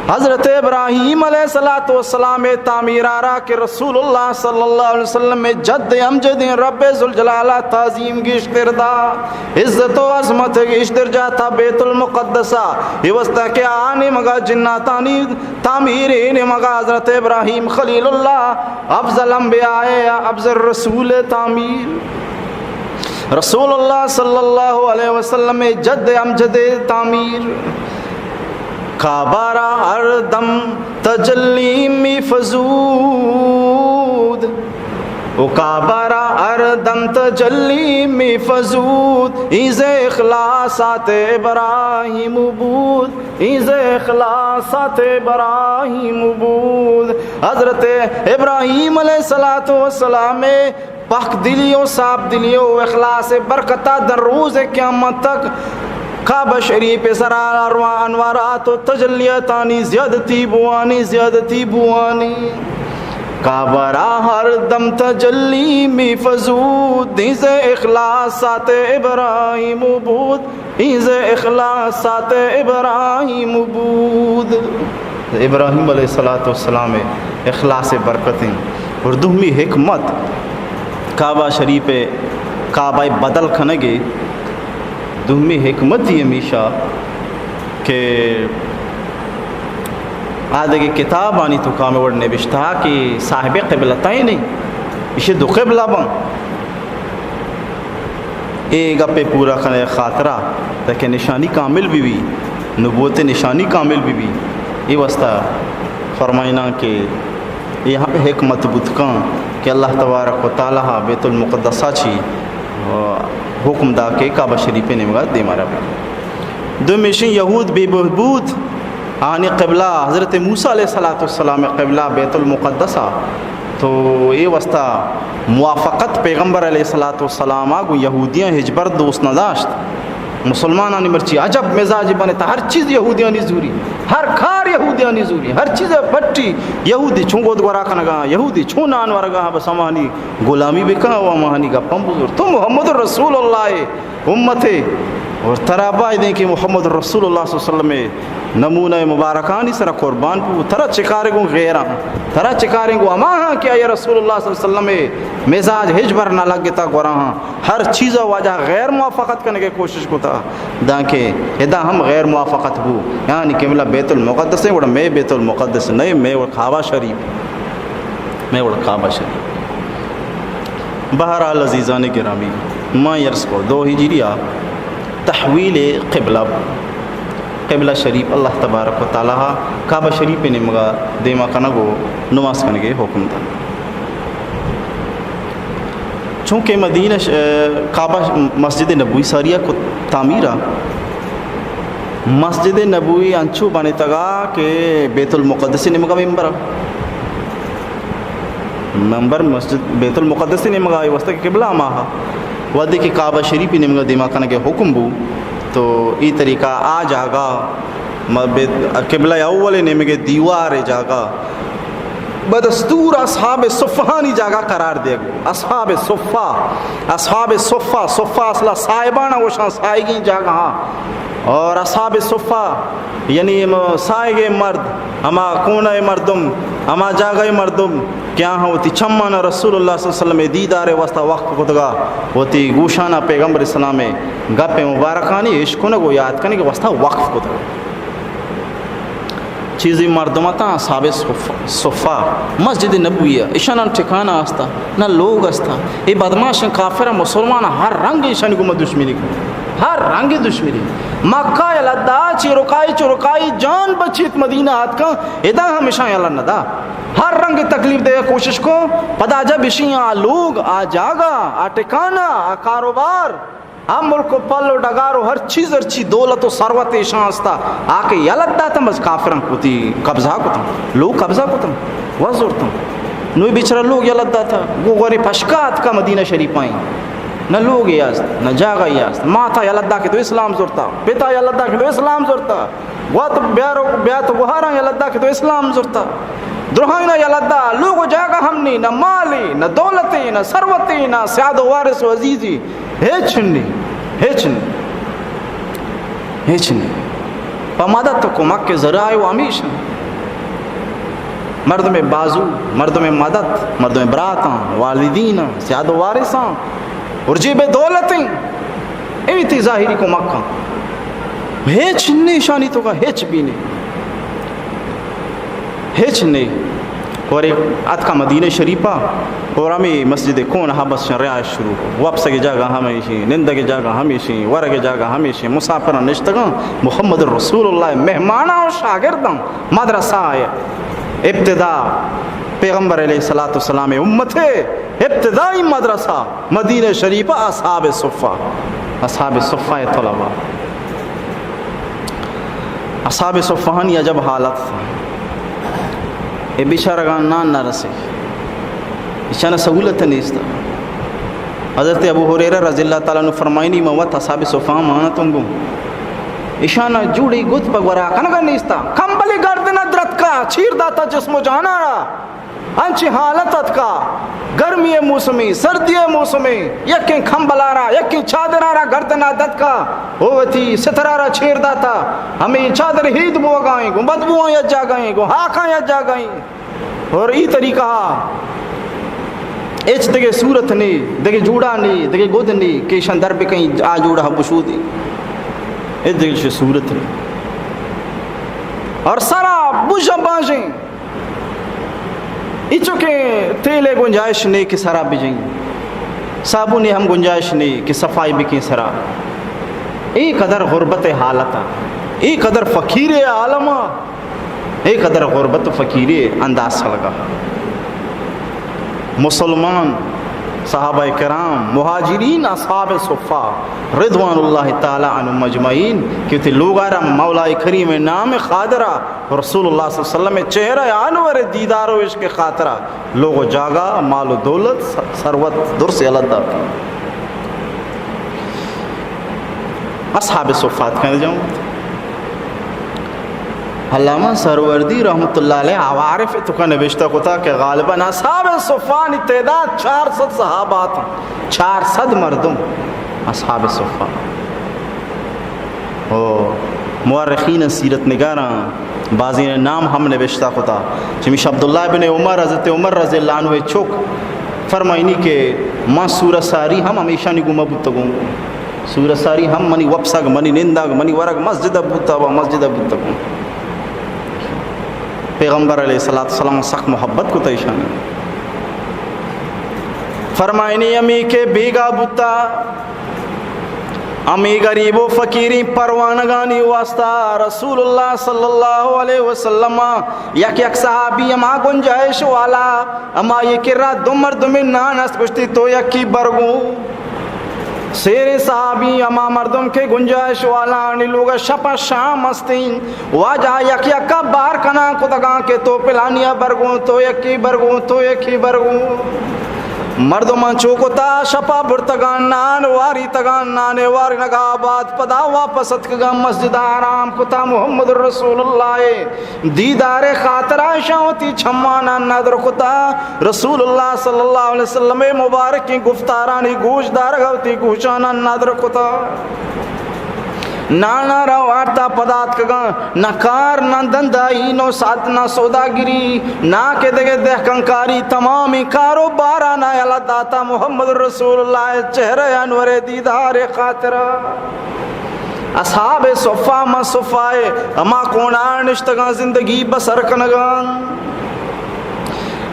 حضرت ابراہیم علیہ الصلوۃ والسلام تعمیرارا کہ رسول اللہ صلی اللہ علیہ وسلم جد امجد رب ذوالجلال تعظیم گیشتر دا، عزت و عظمت گیشتر جاتا بیت المقدس ء، اے واسطہ کہ آ نیمگا جناتانی تعمیر، اے نیمگا حضرت ابراہیم خلیل اللہ افضل انبیاء، افضل رسول تعمیر۔ رسول اللہ صلی اللہ علیہ وسلم جد امجد تعمیر۔ کعبہ را ہر دم تجلی می فزود، و کعبہ را ہر دم تجلی می فزود، این ز اخلاصات ابراهیم بود، این ز اخلاصات ابراهیم بود. حضرت ابراہیم علیہ الصلوۃ والسلام پاک دلی و صاف دلی و اخلاص برکتا در روز قیامت تک کعبہ شریف سرا ارواں انوارات و تجلیاتانی زیادتی بوانی، زیادتی بوانی. کعبہ را ہر دم تجلی می فزود، این ز اخلاصات ابراهیم بود، این ز اخلاصات ابراهیم بود. ابراہیم علیہ الصلوۃ والسلام اخلاص برکتیں. اور دومی حکمت کعبہ شریف، کعبہ بدل کنگے، دومی حکمت یہ ہمیشہ کہ آدگہ کتابانی توکا ہمے وڑ نبشتہ کہ صاحب قبلتین، ایشی دو قبلہ بن. اے گپے پورا کنگ خاطرا تاکہ نشانی کامل بہ بی، نبوت نشانی کامل بہ بی. اے واسطہ فرمائنا کہ اے ہم حکمت بوت کن کہ اللہ تبارک و تعالی بیت المقدسا چی حکم دا کہ کعبہ شریف نیمگا دیما روی. دومیشیں یہود بے بہبود، آنی قبلہ حضرت موسیٰ علیہ الصلوۃ والسلام قبلہ بیت المقدس آ، تو اے واسطہ موافقت پیغمبر علیہ الصلوۃ والسلام آ گوں یہودیاں ہچبر دوست نہ داشت. مسلمانانی مرچی عجب مزاج بنے تا ہر چیز یہودیانی زوری، ہر کار یہودیانی زوری، ہر چیز پٹی یہودی چون گود گورا کنگا، یہودی چون نان ورگا، بس ہمانی غلامی بکن و ہمانی گپاں بزور. تو محمد رسول اللہ امت ء، اور ترا بایدیں کہ محمد رسول اللہ صلی اللہ علیہ وسلم ء نمونہ مبارکانی سرا قربان بو. ترا چکارے گوں غیراں، ترا چکارے گوں ہماہاں کہ آئی رسول اللہ صلی اللہ علیہ وسلم ء مزاج ہچبر نہ لگتا گوراہاں، ہر چیزا واجہ غیر موافقت کنگے کوشش کتا، دانکہ ادا ہم غیر موافقت بو. یعنی قبلہ بیت المقدس ہے، گڑا میں بیت المقدس نہیں، میں وہ کعبہ شریف. میں وڑ کعبہ شریف. بہرحال عزیزان گرامی، ما عرض کو دو ہجری آ تحویل قبلہ، قبلہ شریف اللہ تبارک و تعالی کعبہ شریف نیمگا دیما کنگ و نماز کنگے حکم دا. چونکہ مدینہ ش-، کعبہ مسجد نبوی ساریا کو تعمیرا، مسجد نبوی انچو بنتگا کہ بیت المقدس نیمگا ممبر، ممبر مسجد بیت المقدس نیمگا، اے واسطہ کہ قبلہ ہما ہا. وہدے کہ کعبہ شریف نیمگا دیما کنگے حکم بو، تو ای طریقہ آ جاگہ م-، بیت-، قبلہ اول نیمگے دیوار جاگہ بدستور اصحاب صفہانی جاگہ قرار دیگ بو. اصحاب صفہ، اصحاب صفہ، صفہ اصلا صاحبانہ گوشاں، سائگیں جاگہاں. اور اصحاب صفہ یعنی ہم سائگے مرد، ہما کونہ مردم، ہما جاگہ مردم کہ آہاں وتی چمانا رسول اللہ صلی اللہ علیہ وسلم دیدار واسطہ وقف کتگا، وتی گوشانا پیغمبر اسلام گپ مبارکانی اشکنگ و یاد کنگ واسطہ وقف کتگا. چیزی مردم اتاں اصحاب صف-، صفہ، مسجد نبوی ء، ایشاناں ٹھکانہ استا، نہ لوگ استا. اے بدمعاشیں کافر مسلمان ہر رنگ ایشانی گوما دشمنی کن، ہر رنگ دشمنی. مکہ یلہ دا، چرکائی چرکائی جان بچیت مدینہ آتکاں، ادا ہم ایشاں یلہ نہ دا. ہر رنگ تکلیف دے کوشش کو، پدا جب ایشی آ لوگ، آ جاگہ، آ ٹھکانہ، آ کاروبار، ہم ملک و پل و ڈگار و ہر چیز، ہر چی دولت و ثروت ایشاں استا، آ کہ یلہ داتاں بس کافراں وتی قبضہ کتاں، لوگ قبضہ کتاں، وت زرتاں. نوی بیچارہ لوگ یلہ داتا، گو گوری پشکا اتکا مدینہ شریف آئیں. نہ لوگے است، نہ جاگہے است. ماتا یلہ دا کہ تو اسلام زرتا، پتا یلہ دا کہ تو اسلام زرتا. وت بیارو، بیا تو گوہاراں یلہ دا کہ تو اسلام زرتا. درہائینا یلہ دا، لوگ و جاگہ ہم نی، نہ مالی، نہ دولتی، نہ ثروتی، نہ سیاد و وارث و عزیزی. ہچ نی، ہچ نی، ہچ نی. پہ مدد و کمک ذرائع و ہمیش انت. مردم بازو، مردم مدد، مردم براتاں، والدیناں، سیاد و وارثاں، اور جیب دولتیں، اے وتی ظاہری کمکاں. ہچ نی ایشانی توکا، ہچ بھی نی. ہچ نی. اور اتکا مدینہ شریفا، اور ہمیں مسجد کون ہا بس رہائش شروع کو. وپسگ جاگہ ہمیشی، نندگ جاگہ ہمیشی، ورگ جاگہ ہمیشی، مسافراں نشتگاں، محمد رسول اللہ مہماناں و شاگرداں. مدرسہ ء ابتدا، پیغمبر علیہ الصلوۃ والسلام امت ءِ ابتدائی مدرسہ مدینہ شریف ءِ اصحاب صفہ، اصحاب صفہ ءِ طلبہ، اصحاب صفہانی عجب حالت تھا۔ اے بیچارگان نان نہ رسے، ایشان سہولت نیست۔ حضرت ابو ہریرہ رضی اللہ تعالی عنہ فرمائنی، من وت اصحاب صفہ مانتوں گوں، ایشان جوڑی گد پہ گورا کنگا نیستا، کمبلی گردن درتکا، چیر داتا جسم و جانا را۔ انچیں حالت اتکا، گرمی ءِ موسمے، سردی ءِ موسمے، یکیں کمبل ءَ را، یکیں چادر ءَ را گردن ءَ دتکا، او وتی ستر ءَ را چیر داتا، ہمے چادر ہید بوگا ایں، گوں بدبواں یک جاگہ ایں، گوں ہاکاں یک جاگہ ایں۔ اور ای طریقہ ہچ دگہ صورت نے، دگہ جوڑا نے، دگہ گد نے کہ ایشان در بکیں، آ جوڑا بشودی۔ اے دگہ چہ صورت نے۔ اور سرا بوجا بانجیں۔ ایچو کہ تیل ءِ گنجائش نے کہ سرا بجیں، صابون ءِ ہم گنجائش نے کہ صفائی بکیں سرا۔ اے قدر غربت ءِ حالت ءَ، اے قدر فقیر ءِ عالم ءَ، اے قدر غربت و فقیر ءِ انداز سلگا۔ مسلمان، صحابہ کرام، مہاجرین، اصحاب صفہ رضوان اللہ تعالی عنہم اجمعین کہ وتی لوگا را مولا کریم ءِ نام ءِ خاطرا، رسول اللہ صلی اللہ علیہ وسلم ءِ چہرہ انور ءِ دیدار و عشق ءِ خاطرا لوگ و جاگہ، مال و دولت، س-، ثروت درس یلہ دات۔ اصحاب صفہ اتکن جاؤں۔ علامہ سہروردی رحمت اللہ علیہ عوارف ءِ توکا نبشتہ کتا کہ غالباً اصحاب صفہانی تعداد چار سد صحابہ اتاں، چار سد مردم اصحاب صفہ۔ او مورخین، سیرت نگاراں بازیں نام ہم نبشتہ کتا۔ چمیش عبداللہ بن عمر، حضرت عمر رضی اللہ عنہ ءِ چک، فرمائنی کہ من سورہ ساری ہم ہمیشانی گوما بوتگوں۔ سورہ ساری ہم منی وپسگ، منی نندگ، منی ورگ مسجد ءَ بوتا و مسجد ءَ بوتگوں۔ پیغمبر علیہ الصلوۃ والسلام سخت محبت کتا ایشانی۔ فرمائنی ہمے کہ بیگا بوتا، ہمے غریب و فقیریں پروانگانی واسطہ رسول اللہ صلی اللہ علیہ وسلم ءَ یک یک صحابی ہما گنجائش والا، ہما یہ کرا دو مردم نان است، گوشتی تو یکی برگو۔ سیریں صحابی ہما مردم کہ گنجائش والا آنی لوگ شپ شام استیں، واجہ یک یکا بار کنان کتگاں کہ تو پلانیا برگوں، تو یکی برگوں، تو یکی برگوں۔ مردماں چو کتا، شپا برتگاں، نان واریتگاں، نان وارنگا بعد پدا واپس اتکگاں، مسجد آرام کتا۔ محمد رسول اللہ دیدار خاطرا اشاں وتی چمانا ندر کتا۔ رسول اللہ صلی اللہ علیہ وسلم مبارکیں گفتارانی گوش دارگا وتی گوشانا ندر کتا۔ نانا را وارتا پدا اتکگاں، نہ کار، نہ دندائی، نہ سات، نہ سوداگری، نہ کہ دگہ دہکانکاری، تمامیں کاروبارانا یلہ داتا محمد رسول اللہ چہرہ انور دیدار خاطرا۔ اصحاب صفہ، ما صفہ ہما کونڈا نشتگاں زندگی بسر کنگاں۔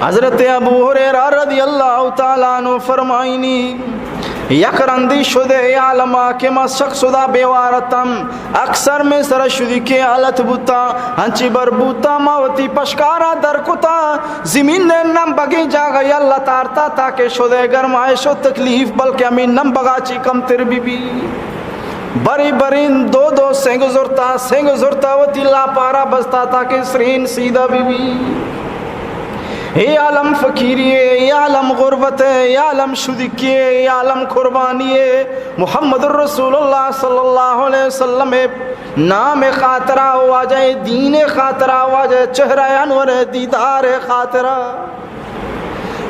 حضرت ابو ہریرہ رضی اللہ تعالی عنہ فرمائنی، یک رندی شدے عالما کہ ما سک سدا بیوار اتم، اکثر میں سر شدی کے حالت بوتا، ہنچی بر بوتا ما وتی پشکارا در کتا، زمین نے نم بگیں جاگہ یلہ تارتا تاکہ شدے گرمائش و تکلیف بلکہ ہمیں نم بگا چی کم تر بی بی۔ بری برین دو دو سنگ زرتا، سنگ زرتا وتی لاپارا بستا تاکہ سرین سیدھا بی بی۔ اے عالم فقیری ہے، اے عالم غربت ہے، اے عالم شدکی ہے، اے عالم قربانی ہے۔ محمد رسول اللہ صلی اللہ علیہ وسلم نام خاطرہ، واجہ دین خاطرہ، واجہ چہرہ انور دیدار خاطرہ۔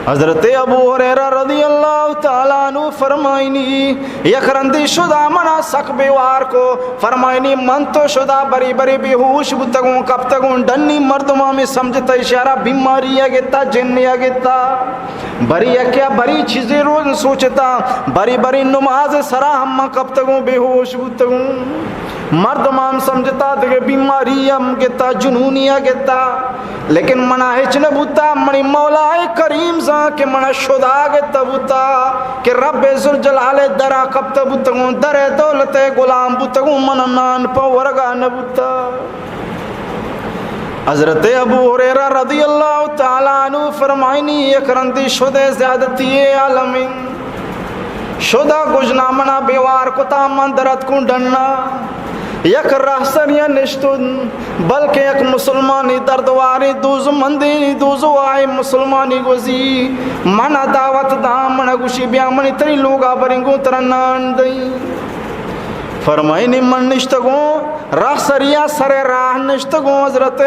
حضرت ابو ہریرہ رضی اللہ تعالی عنہ فرمائنی، یک رندی شدا منا سک بیوار کو، فرمائنی من تو شدا بری بری بے ہوش بوتگوں، کپتگوں، ڈنی مردماں میں سمجھتا اشارہ بیماری یا گتا، جن یا گتا۔ بری یکیا بری چیزے روز سوچتا، بری بری نماز سرا ہم من کپتگوں، بے ہوش بوتگوں۔ مردماں ہم سمجھتا دگہ بیماری ہم گتا، جنونیا گتا۔ لیکن منا ہچ نہ بوتا، منی مولا کریم زان کہ منا شدا گتا بوتا کہ رب ذوالجلال درا کپتا بوتگوں، در دولت غلام بوتگوں، منا نان پہ ورگا نہ بوتا۔ حضرت ابو ہریرہ رضی اللہ تعالی عنہ فرمائنی، یک رندی شدے زیادتی عالمین شدا گژنا منا بیوار کتا، من درت کوں ڈنا یک راہ سریا نشتن، بلکہ یک مسلمانی دردواری دوز مندی دوز وائے مسلمانی گوزی منا دعوت دا، منا گوشی بیا منی تری لوگا برنگوں ترا نان دئی۔ فرمائنی من نشتگوں راہ سریا، سر راہ نشتگوں، حضرت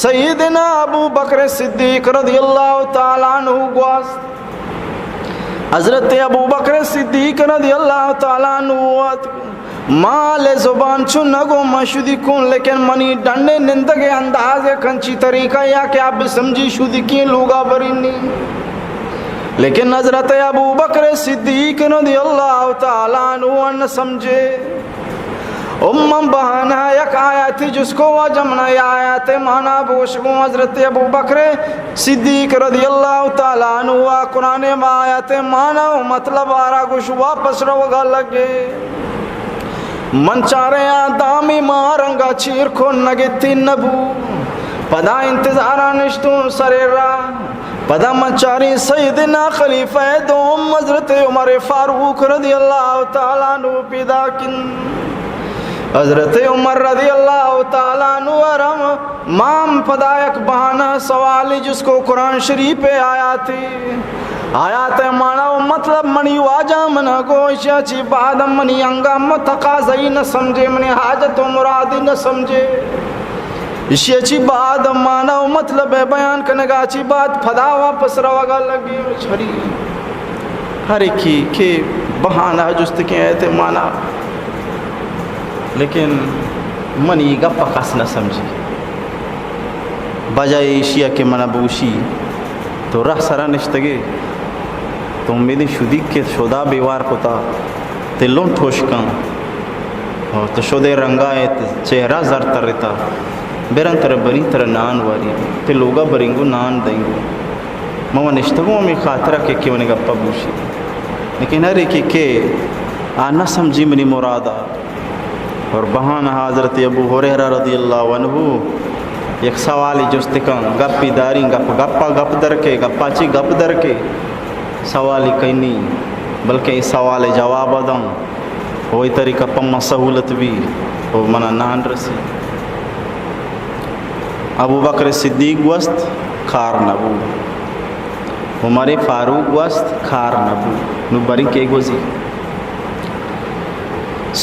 سیدنا ابو بکر صدیق رضی اللہ تعالی عنہ گواست۔ حضرت ابو بکر صدیق رضی اللہ تعالی عنہ وت مال زبان چو نگو من شدی کن، لیکن منی ڈنڈے نندگے انداز کنچی طریقہ یا کہ آپ سمجھی شدی کی لوگا برینی۔ لیکن حضرت ابو بکر صدیق رضی اللہ تعالی عنہ ان سمجھے۔ امم بہانہ یک آیاتی جس کو واجہ منا یا آیات مانا بوشگوں۔ حضرت ابو بکر صدیق رضی اللہ تعالی عنہ وا قرآن ما آیات مانا و مطلب آرا گوش واپس روگا لگے۔ من چارے آ دامی ما رنگا چیر کو نگتی نبو۔ پدا انتظارا نشتوں سرے را۔ پدا من چاریں سیدنا خلیفہ دوم حضرت عمر فاروق رضی اللہ تعالی عنہ پیدا کن۔ حضرت عمر رضی اللہ تعالی عنہ ارم مام پدا یک بہانہ سوال جس کو قرآن شریف آیاتی آیات مانا و مطلب منی واجہ منا گوشیا چی بعد منی انگا متقاضی نہ سمجھے، منی حاجت و مرادی نہ سمجھے۔ اشی چی بعد مانا و مطلب بیان کنگا چی بعد پدا واپس روگا لگی۔ ہری ہر ایکی کہ بہانہ جست کے آیت مانا، لیکن منی گپ کس نہ سمجھی۔ بجائے ایشیا کہ منا بوشی تو رہ سرا نشتگے، تو امیدیں شدی کہ شدا بیوار کتا، تے لنٹ ہوشکاں، اور تو شدے رنگا ایت، چہرہ زر ترتا، برن تر بری تر نان واری، تے لوگا برینگو نان دینگو۔ من و نشتگوں ہمیں خاطرہ کہ کہ منی گپا بوشی، لیکن ہر ایکی کہ آ نہ سمجھی منی مرادا۔ اور بہانہ حضرت ابو ہریرہ رضی اللہ عنہ یک سوالی جست کن، گپی داریں، گپ گپا گپ در کے، گپا چی گپ در کے، سوالی کئی نی، بلکہ اے سوال جواب داں، وہی طریقہ پما سہولت بی و منا نان رسی۔ ابو بکر صدیق گوست کار نبو، عمر فاروق گوست کار نبو، نو بری کے گوزی؟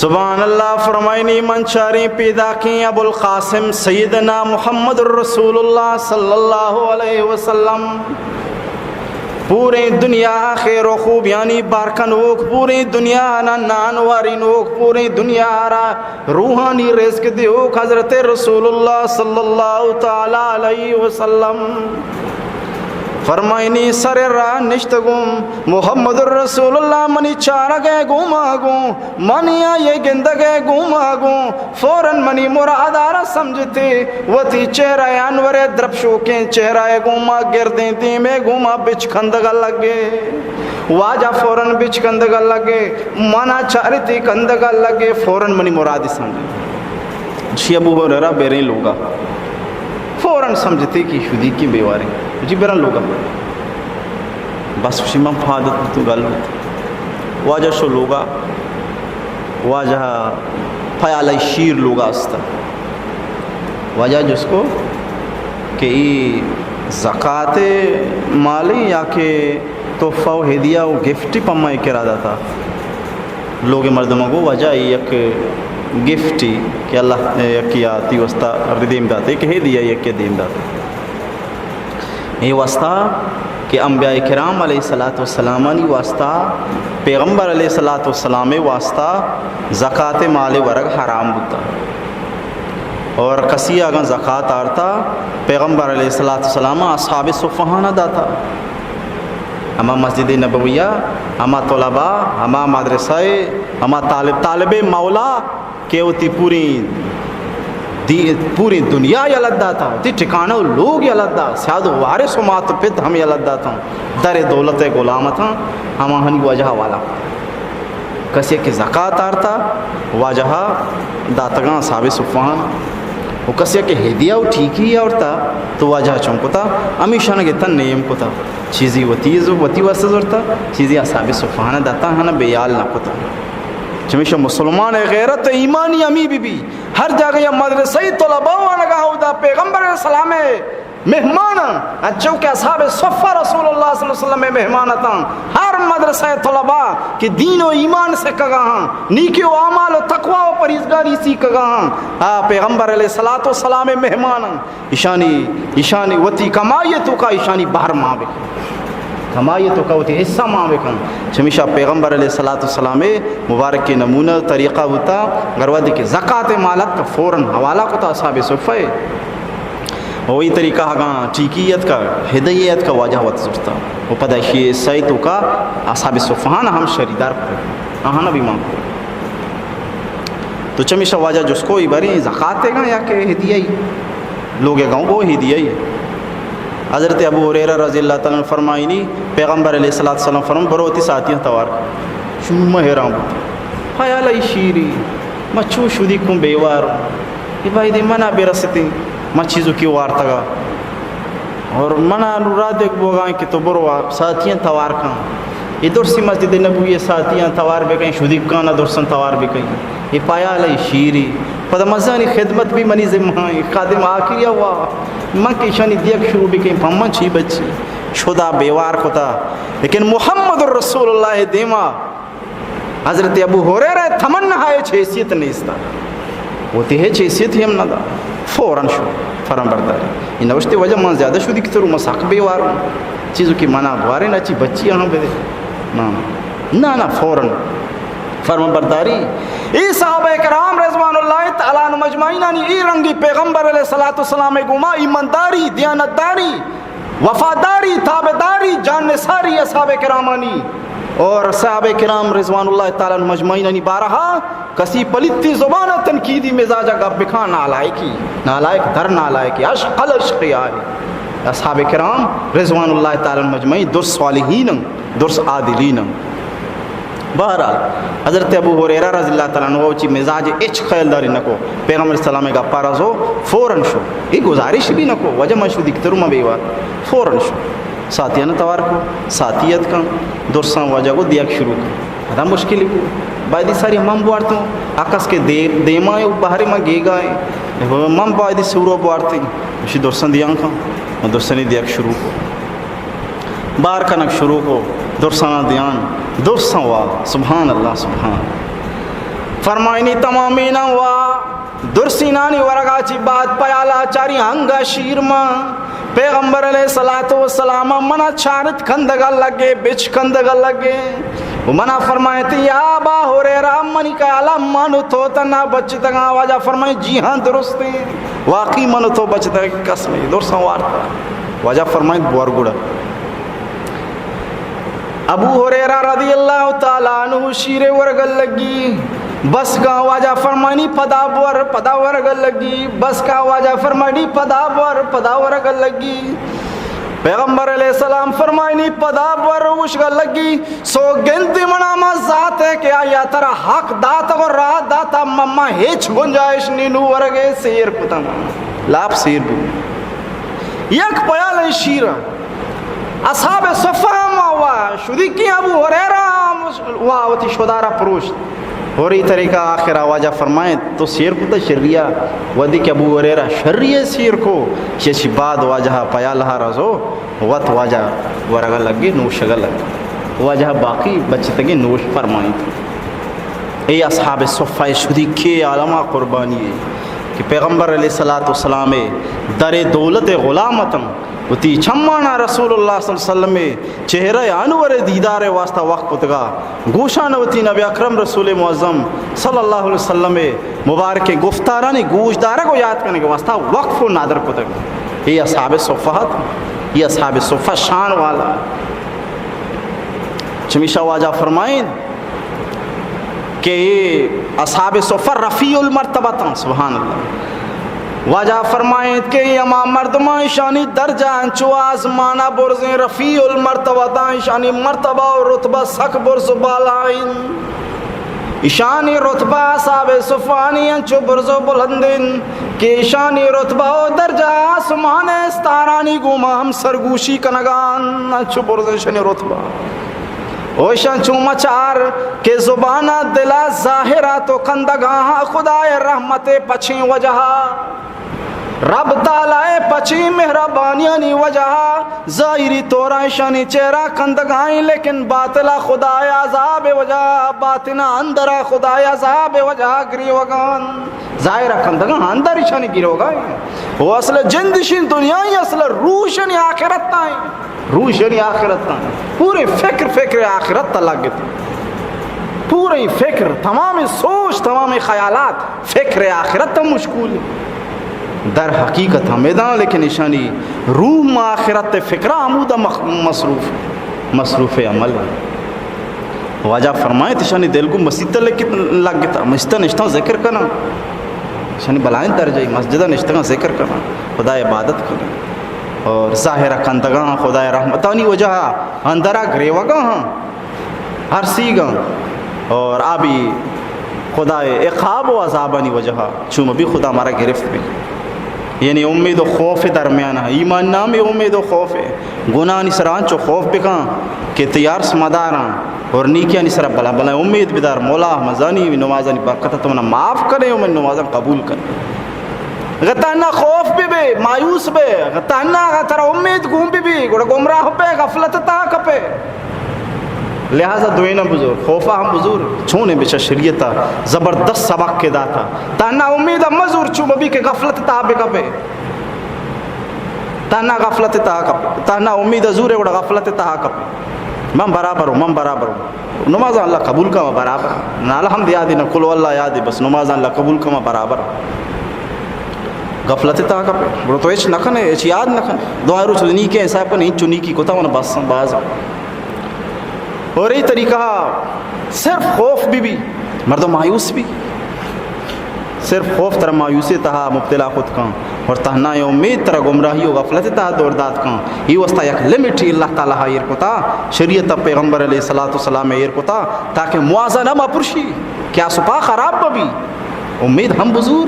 سبحان اللہ، فرمائنی من چاریں پیداکیں ابوالقاسم سیدنا محمد الرسول اللہ صلی اللہ علیہ وسلم، پوریں دنیا خیر و خوبیانی بارکنوک، پوریں دنیا نا نان وارینوک، پوریں دنیا را روحانی رزق دیوک حضرت رسول اللہ صلی اللہ تعالی علیہ وسلم۔ فرمائنی سر راہ نشتگوں، محمد الرسول اللہ منی چارگ ء گوما گوں، منی آئی گندگ ء گوما گوں، فوراً منی مراد آرا سمجھتے، وتی چہرہ انور درپشوکیں چہرہ ء گوما گردیں دیم ء گوما بچکندگ لگے۔ واجہ فوراً بچکندگ لگے، منا چارتی کندگ لگے، فوراً منی مرادی سمجھتے۔ شی ابو ہریرہ بیریں لوگا۔ فوراً سمجھتے کہ شدی کی بیواریں۔ جی برن لوگا۔ بس شی من پادت تو گل بوت۔ واجہ شو لوگا۔ واجہ پیالہ شیر لوگا استا۔ واجہ جس کو کہ ای زکات مالی یا کہ تحفہ و ہدیہ و گفٹی پمائے کرا داتا۔ لوگ مردماں گو واجہ یک گفٹی کہ اللہ یکی آتی واسطہ ردیم داتے کہ ہدیہ یکی دیم داتے۔ اے واسطہ کہ انبیاء کرام علیہ الصلوۃ والسلامانی واسطہ، پیغمبر علیہ الصلوۃ والسلام واسطہ زکات مال ورگ حرام بوتا۔ اور کسی اگاں زکات آرتا، پیغمبر علیہ الصلوۃ والسلام اصحاب صفہانہ داتا۔ ہما مسجد نبویہ، ہما طلباء، ہما مدرسہ، ہما طالب، طالب مولا کہ وتی پوری دی، پوری دنیا یلہ داتا، وتی ٹھکانہ و لوگ یلہ دا، سیاد و وارث و مات و پت ہم یلہ داتا، در دولت غلامتاں، ہماہانی واجہ والا۔ کسے کہ زکات آرتا، واجہ داتگاں اصحاب صفہان۔ و کسے کہ ہدیہ و ٹیکی آورتا تو واجہ چون کتا، ہمیشان گتا نیم کتا، چیزی وتی ز-، وتی واسطہ زرتا، چیزی اصحاب صفہانا داتا، ہنا بے حال نہ کتا۔ چمیشا مسلمان غیرت ایمانی ہمی بی بی، ہر جاگہ یا مدرسہ طلبا وانگا اودا پیغمبر علیہ السلام مہماناں، انچو کہ اصحاب صفہ رسول اللہ صلی اللہ علیہ وسلم مہمان اتاں۔ ہر مدرسہ طلبا کہ دین و ایمان سکگا ہاں، نیکی و اعمال و تقوی و پرہیزگاری سیکھگا ہاں، آ پیغمبر علیہ الصلوۃ والسلام مہماناں۔ ایشانی، ایشانی وتی کمائی توکا ایشانی بہر مان بکن، کمائی توکا وتی حصہ مان بکن۔ چمیشا پیغمبر علیہ الصلوۃ والسلام مبارک نمونہ طریقہ بوتا، اگر وہدے کہ زکات مال اتکا فوراً حوالہ کتا اصحاب صفہ۔ و وہی طریقہ اگاں ٹیکی اتکا، ہدیہ اتکا، واجہ وت زرتا۔ و پدا ایشی سعی توکا اصحاب صفہان ہم شریدار کو، آہانا بھی مان کو۔ تو چمیشا واجہ جسکو ای بری زکات گا یا کہ ہدیہ ای؟ لوگ گاؤں گو ہدیہ ای۔ حضرت ابو ہریرہ رضی اللہ تعالیٰ عنہ فرمائنی، پیغمبر علیہ الصلوۃ والسلام فرمائے، برو وتی ساتیاں توار کن۔ شما حیران بوت۔ خیال ای شیری، ما چو شدی کن بیوار۔ اے بایدیں منا برستیں، ما چیزو کی وارتگا۔ اور منا نو را دیگ بوگا کہ تو برو ساتیاں توار کن۔ اے درسی مسجد نبوی ساتیاں توار بکن، شدیکانا درساں توار بکن۔ اے پایال ای شیری۔ پدا مزانی خدمت بھی منی ذمہ ایں، خادم آخری وا۔ من کہ ایشانی دیگ شروع بکن، پمن چی بچی۔ شدا بیوار کتا۔ لیکن محمد رسول اللہ دیما حضرت ابو ہریرہ تمنا ہچ حیثیت نیستا، وتی ہچ حیثیت ہم نہ دا، فوراً شو فرمان برداری۔ اے نوشتے واجہ من زیادہ شدی کترو، من سک بیواروں، چیزو کہ منا گوارے نہ چی بچی ہاں بدے۔ نہ، نہ، نہ، فوراً فرمان برداری۔ اے صحابہ کرام رضوان اللہ تعالیٰ عنہم اجمعینانی اے رنگی پیغمبر علیہ الصلوۃ والسلام گوما ایمانداری، دیانتداری، وفاداری، تابعداری، جان نثاری اصحاب کرامانی۔ اور صحابہ کرام رضوان اللہ تعالیٰ عنہم اجمعینانی بارہا کسی پلیتی زبان تنقیدی مزاج گپ بکاں، نالائکی، نالائک در نالائکی، اشق الاشق آئی۔ اصحاب کرام رضوان اللہ تعالیٰ عنہم اجمعین درست صالحین، درست عادلین۔ بہرحال، حضرت ابو ہریرہ رضی اللہ تعالیٰ عنہ چی مزاج اچ خیال داری نکو، پیغمبر علیہ السلام گپا رزو فوراً شو، اے گزارش بھی نکو، واجہ من شو دیکتر ما بیوار، فوراً شو۔ ساتیاں توار کو، ساتی اتکاں، درساں واجہ کو دیگ شروع کو۔ ادا مشکل کو، بایدی ساری من بوارتوں، اکس کے دے-، دیما ہے، بہرے من گیگا ہے، من بایدی سورو بوارتے، اسی درساں دیاں کاں، درسانی دیگ شروع کو۔ بار کنگ شروع کو، درسانا دیان، درساں وا، سبحان اللہ، سبحان۔ فرمائنی تمامیناں وا، درسینانی ورگا چی بعد پیالا چاری ہنگا شیر ماں۔ پیغمبر علیہ الصلوۃ والسلام منا چارت کندگا لگے، بچ کندگا لگے۔ و منا فرمائیتی، یا ابا ہریرہ، منی خیالا من و تو تنا بچتگاں۔ واجہ فرمائیت، جی ہاں، درستیں، واقعی من و تو بچتگ، کس نہیں، درساں وارتا۔ واجہ فرمائیت، بور گڑا۔ ابو ہریرہ رضی اللہ تعالیٰ عنہ شیرے ورگ لگی، بس کا واجہ فرمانی پدا بور، پدا ورگ لگی، بس کا واجہ فرمانی پدا بور، پدا ورگ لگی۔ پیغمبر علیہ السلام فرمائنی پدا بور، وشگ لگی، سوگند منا ما ذات ہے کہ آیا ترا حق داتا و راہ داتا، مما ہچ گنجائش نی، نو ورگے، سیر کتن، لاپ سیر بو۔ یک پیال شیر اصحاب صفہ ہم وا شدی کہ ابو ہریرہ ہم وا وتی شدارا پروشت۔ اور ای طریقہ آخر واجہ فرمائیں، تو سیر کتا شریا، ودی کہ ابو ہریرہ شریا سیر کو، چشی بعد واجہ پیالہ رزو، وت واجہ ورگا لگے، نوشگا لگے۔ واجہ باقی بچتگیں نوش فرمائیں۔ اے اصحاب صفہ شدی کے عالمہ قربانی ہے کہ پیغمبر علیہ الصلوۃ والسلام در دولت غلام اتن، وتی چمانا رسول اللہ صلی اللہ علیہ وسلم چہرہ انور دیدار واسطہ وقف کتگا، گوشان وتی نبی اکرم رسول معظم صلی اللہ علیہ وسلم مبارک گفتارانی گوش دارگ و یاد کنگ واسطہ وقف و نادر کتگ۔ اے اصحاب صفہ ات، اے اصحاب صفہ شان والا۔ چمیشا واجہ فرمائیں، کہ اے اصحاب صفہ رفیع المرتبہ تاں، سبحان اللہ۔ واجہ فرمائیت کہ اے ہما مردماں، ایشانی درجہ انچو آسمانا برزیں، رفیع المرتبہ تاں، ایشانی مرتبہ و رتبہ سک برز و بالا انت۔ ایشانی رتبہ اصحاب صفانی انچو برز و بلند انت کہ ایشانی رتبہ و درجہ آسمان استارانی گوما ہم سرگوشی کنگا انت، انچو برز ایشانی رتبہ۔ و ایشان چو مچار کہ زبانا دلا ظاہرا تو کندگا ہاں خدای رحمت پچیں وجہا۔ رب تعالی ء پچیں مہربانیانی وجہ ء ظاہری طور ء ایشانی چہرہ کندگائیں، لیکن باطل ء خدا ء عذاب ء وجہ ء، باطن ء اندر ء خدا ء عذاب ء وجہ ء گریوگاں۔ ظاہر ء کندگاں، اندر ایشانی گریوگائیں۔ وہ اصل جند ایشی دنیا ء، اصل روح ایشانی آخرت ء۔ روح ایشانی آخرت ء۔ پورے فکر، فکر آخرت ء لگت۔ پورے فکر، تمام سوچ، تمام خیالات فکر آخرت ء مشغول۔ در حقیقت ہمیداں، لیکن ایشانی روح ما آخرت ء فکر ء ہمودا مخ-، مصروف، مصروف عمل۔ واجہ فرمائیت، ایشانی دل گوں مسیت ء لگت، لگتا، مسیت ء نشتاں ذکر کناں۔ ایشانی بلائیں درجہ، مسجد ء نشتگاں ذکر کناں، خدا عبادت کناں۔ اور ظاہر ء کندگاں خدا رحمتانی وجہ ء اندر ء گریوگاں ہاں۔ ہر سیگاں اور آ بھی خدا عقاب و عذابانی وجہ چو مبی خدا مارا گرفت بی۔ یعنی امید و خوف درمیان ہے، ایمان نامی امید و خوف ہے۔ گناہانی سرا انچو خوف بکن کہ تئی ارس مداراں اور نیکیانی سرا بلا بلا امید بدار، مولا مزانی نمازانی برکت تو منا معاف کرے و من نمازاں قبول کرے۔ اگہ تہنا خوف بہ بے، مایوس بے، اگہ تہنا اگہ ترا امید گون بہ بی، گڑا گمراہ بے، غفلت تہا کپے۔ لہذا دوئیناں بزور، خوفا ہم بزور، چونیں بچہ شریعتا زبردست سبق کے داتا۔ تہنا امید ہم مزور، چو مبی کہ غفلت تہا بکپے۔ تہنا غفلت تہا کپے، تہنا امید زور ہے، گڑا غفلت تہا کپے۔ من برابر ہوں، من برابر ہوں۔ نماز اللہ قبول کما برابر۔ نہ الحمد یادی، نہ قل اللہ یادی، بس نماز اللہ قبول کما برابر۔ غفلت تہا کپے، گڑا تو ہچ نہ کنے، ہچ یاد نہ کنے۔ دعا روچ نیکیں حساب کنے، انچو نیکی کتا من بس باز۔ اور اے طریقہ صرف خوف بہ بی، مردم مایوس بی۔ صرف خوف ترا مایوسی تہا مبتلا کت کن اور تہنا امید ترا گمراہی و غفلت تہا دور دات کن۔ ای واسطہ یک لمٹی اللہ تعالی ہا ایر کتا، شریعت پیغمبر علیہ الصلوۃ والسلام ایر کتا، تاکہ موازنہ ما پرشی کہ آسپا خراب بہ بی۔ امید ہم بزور،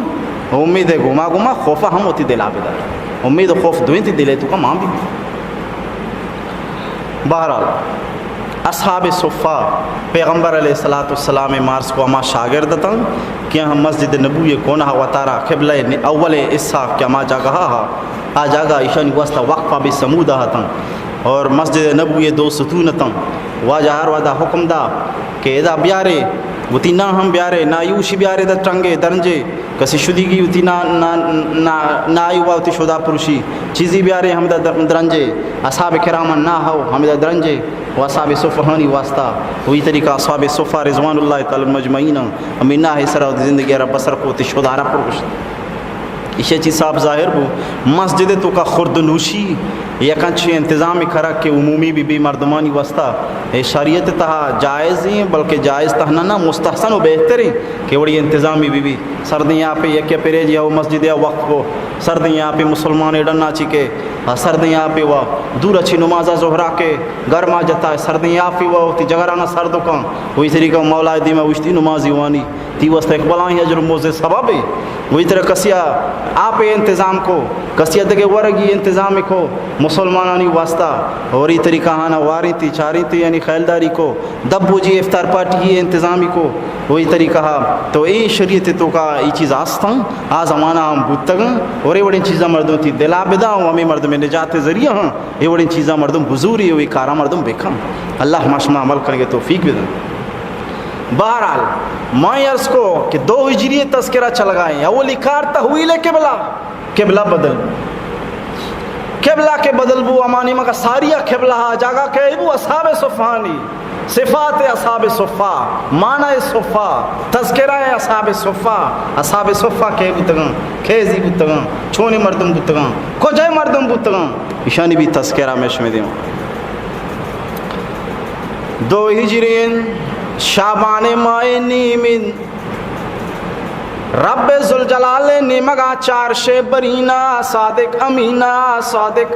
امید گما گما خوفا ہم وتی دلا بدار۔ امید و خوف دوئیں تی دلے تو کا مان بی۔ بہرحال، اصحاب صفہ پیغمبر علیہ الصلوۃ والسلام مارس کو ہما شاگرد اتن کہ ہم مسجد نبوی کونہ وتارا قبلہ نے-، اول حصہ کہ ہما جگہ ہا، آ جگہ ایشانی واسطہ وقفہ بے سمودہ اتن اور مسجد نبوی دو ستون اتن۔ واجہ ہر ودا حکم دا کہ ادا بیارے، وتی نا ہم بیارے، نایوشی بیارے، دا ٹنگے درنجے، کسی شدیگی وتی نا، نا، نا، نائی وا وتی شدا پروشی، چیزی بیارے ہمدا در-، درنجے، اصحاب کرام نا ہو ہمدا درنجے، و اصحاب صفہانی واسطہ، وہی طریقہ اصحاب صفہ رضوان اللہ تعالی علیہم اجمعین ہمیں نا ہے سرا زندگی را بسر کو تی شدا را پروشت۔ ایشی چی صاف ظاہر بو، مسجد تو کا خرد نوشی یک انچیں انتظام کرا کہ عمومی بی بی مردمانی واسطہ اے شریعت تہا جائز ہیں، بلکہ جائز تہنا نہ، مستحسن و بہتر ہیں کہ وڑی انتظامی بی بی۔ سردیں آپے یکے پریج یا مسجد یا وقف کو، سردیں آپے مسلمان ڈنا چی کے، آ سردیں آپے وا دور اچھی نماز ظہرا کے گرما جتا ہے، سردیں آپے وا وتی جگرانا سرد کن، وہی طریقہ مولا دیما وشتی نمازی وانی۔ تی واسطہ یک بلاہیں اجر و موزے سبب ہے۔ وہی طرح کسیا آپ انتظام کو، کسیا دگہ ورگی انتظام کو مسلمانانی واسطہ، اور ای طریقہ ہانا واریں تی چاریں تی یعنی خیالداری کو، دب بوجی افطار پارٹی انتظامی کو، وہی طریقہ ہا۔ تو اے شریعت تو کا ای چیز آستاں، آ زمانہ ہم بوتگاں، اور اے وڑیں چیزاں مردم تی دلا بداں، و ہمیں مردم نجات ذریعہ ہاں، اے وڑیں چیزاں مردم بزوری، اے کاراں مردم بکن۔ اللہ ما شما عمل کنگے توفیق بدن۔ بہرحال، ما عرض کو کہ دو ہجری تذکرہ چلگائیں، اولی کار تحویل قبلہ، قبلہ بدل۔ قبلہ کے بدل بو، امانی مگا ساریا قبلہ ہا جاگہ کہ بو اصحاب صفہانی، صفات اصحاب صفہ، معنی صفہ، تذکرہ اصحاب صفہ، اصحاب صفہ کے بوتگاں، کیزی بوتگاں، چونی مردم بوتگاں، کجے مردم بوتگاں، ایشانی بھی تذکرہ میں شمی دیما۔ دو ہجرین شعبان ماہ نیمین، رب ذوالجلال نیمگا چار شے برینا، صادق امینا، صادق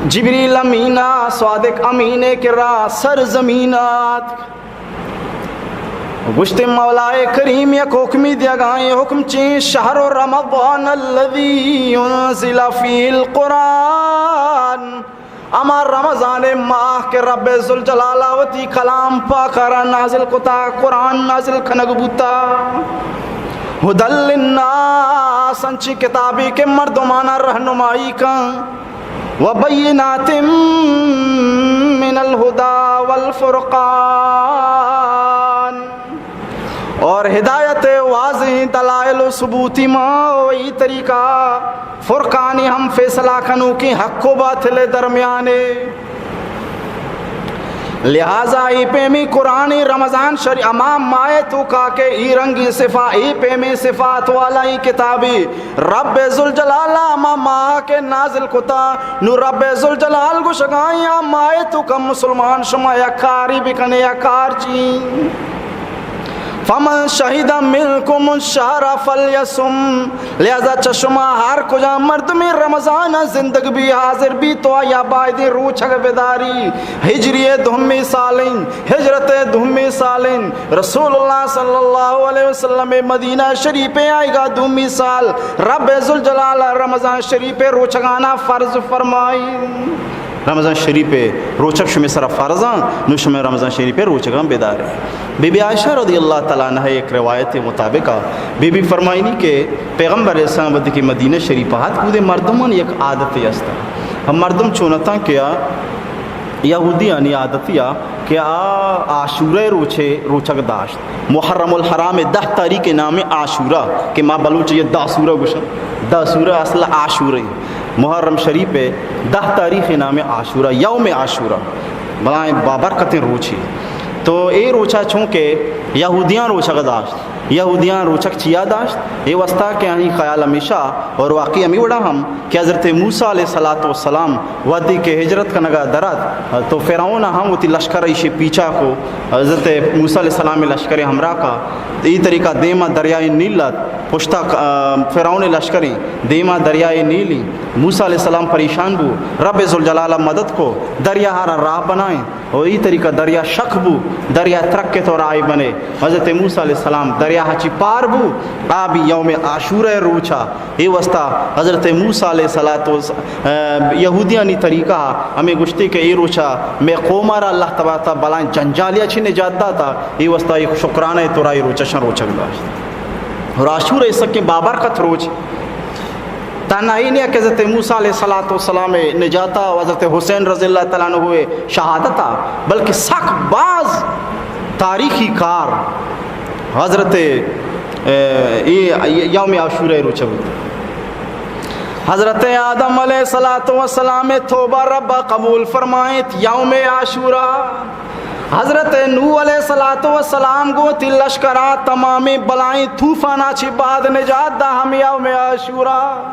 جبریل امینا، صادق امینے کرا سر زمینات۔ گوشتے، مولائے کریم یک حکمی دیگائیں، حکم چین، شہر رمضان الذی انزل فیہ القرآن، ہما رمضان ماہ کہ رب ذوالجلال وتی کلام پاک را نازل کتا، قرآن نازل کنگ بوتا، ہدی للناس، انچی کتابی کہ مردمانا رہنمائی کن، وبینات من الہدی والفرقان، اور ہدایت واضح دلائل و ثبوتی ما و ای طریقہ فرقانی ہم فیصلہ کنوکیں حق و باطل درمیانے۔ لہذا ای پیمی قرآن رمضان شریف ہما ماہ توکا کہ ای رنگی صفا، ای پیمی صفات والا ای کتابی رب ذوالجلال ہما ماہ کہ نازل کتا، نو رب ذوالجلال گوشگائیں آ ماہ توکا مسلمان شما یک کاری بکنے، یک کار چی؟ فمن شہد منکم الشہر فلیصم، لہذا چہ شما ہر کجا مردمی رمضان زندگ بی، حاضر بی، تو آیا بایدیں روچگ بداری۔ ہجری دومی سالیں، ہجرت دومی سالیں، رسول اللہ صلی اللہ علیہ وسلم مدینہ شریف آئیگا دومی سال، رب ذوالجلال رمضان شریف روچگانا فرض فرمائی۔ رمضان شریف روچگ شمی سرا فرضاں، نو شمی رمضان شریف روچگاں بدارے۔ بی بی عائشہ رضی اللہ تعالی عنہ ایک روایت مطابق، بی بی فرمائنی کہ پیغمبر اسلام وقتی کہ مدینہ شریف آت، کودے مردمان یک عادت است۔ ہم مردم چونتاں کہ آ یہودیانی عادتی آ کہ آ عاشورہ روچے روچگ داشت۔ محرم الحرام دہ تاریخ نام عاشورہ کہ ما بلوچ یہ داسورہ گوشن، داسورہ اصل عاشورہ۔ محرم شریف دہ تاریخ نام عاشورہ، یوم عاشورہ، بلائیں بابرکتیں روچے۔ تو اے روچا چونکہ یہودیاں روچگ داشت، یہودیاں روچگ چیا داشت؟ اے واسطہ کہ آنی خیال ہمیشہ اور واقعی ہمی وڑا ہم کہ حضرت موسیٰ علیہ الصلوۃ والسلام وقتی کہ ہجرت کنگا درات تو فرعون ہم وتی لشکر ایشی پیچھا کو، حضرت موسیٰ علیہ السلام لشکر ہمراہ کا، ای طریقہ دیما دریائے نیل ات، پشتا، آ، فرعون لشکریں دیما دریائے نیلی۔ موسیٰ علیہ السلام پریشان بو، رب ذوالجلال مدد کو، دریا ہارا راہ بنائیں۔ و ای طریقہ دریا شک بو، دریا ترک تو راہ بنے۔ حضرت موسیٰ علیہ السلام دریا ہچی پار بو، آ بی یوم عاشورہ روچا۔ اے واسطہ حضرت موسیٰ علیہ الصلوۃ والس-، آ، یہودیانی طریقہ ہمیں گوشتے کہ اے روچا میں قوم را اللہ تبارک و تعالی بلائیں جنجالیا چی نجات داتا، اے واسطہ ایک شکرانہ تو راہ روچا شان روچگ داشت۔ اور عاشورہ سکیں بابرکت روچ۔ تنہا ای نیا کہ حضرت موسیٰ علیہ الصلوۃ والسلام نجاتا و حضرت حسین رضی اللہ تعالی عنہ شہادتا، بلکہ سک باز تاریخی کار حضرت، اے، اے یوم عاشورہ روچہ بوت۔ حضرت آدم علیہ الصلوۃ والسلام توبہ رب قبول فرمائیت یوم عاشورہ۔ حضرت نوح علیہ الصلوۃ والسلام گوں وتی لشکرا تمامیں بلائیں طوفانا چی بعد نجات دا ہم یوم عاشورہ۔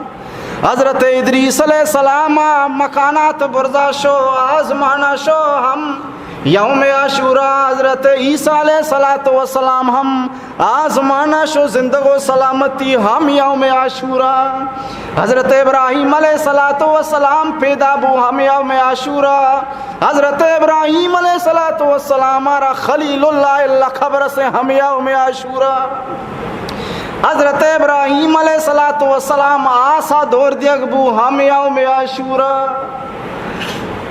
حضرت ادریس علیہ السلام مکانات برزا شو، آزمانا شو ہم یوم عاشورہ۔ حضرت عیسیٰ علیہ الصلوۃ والسلام ہم آزمانا شو زندگ و سلامتی ہم یوم عاشورہ۔ حضرت ابراہیم علیہ الصلوۃ والسلام پیدا بو ہم یوم عاشورہ۔ حضرت ابراہیم علیہ الصلوۃ والسلام را خلیل اللہ لقب رسے ہم یوم عاشورہ۔ حضرت ابراہیم علیہ الصلوۃ والسلام آسا دور دیگ بو ہم یوم عاشورہ۔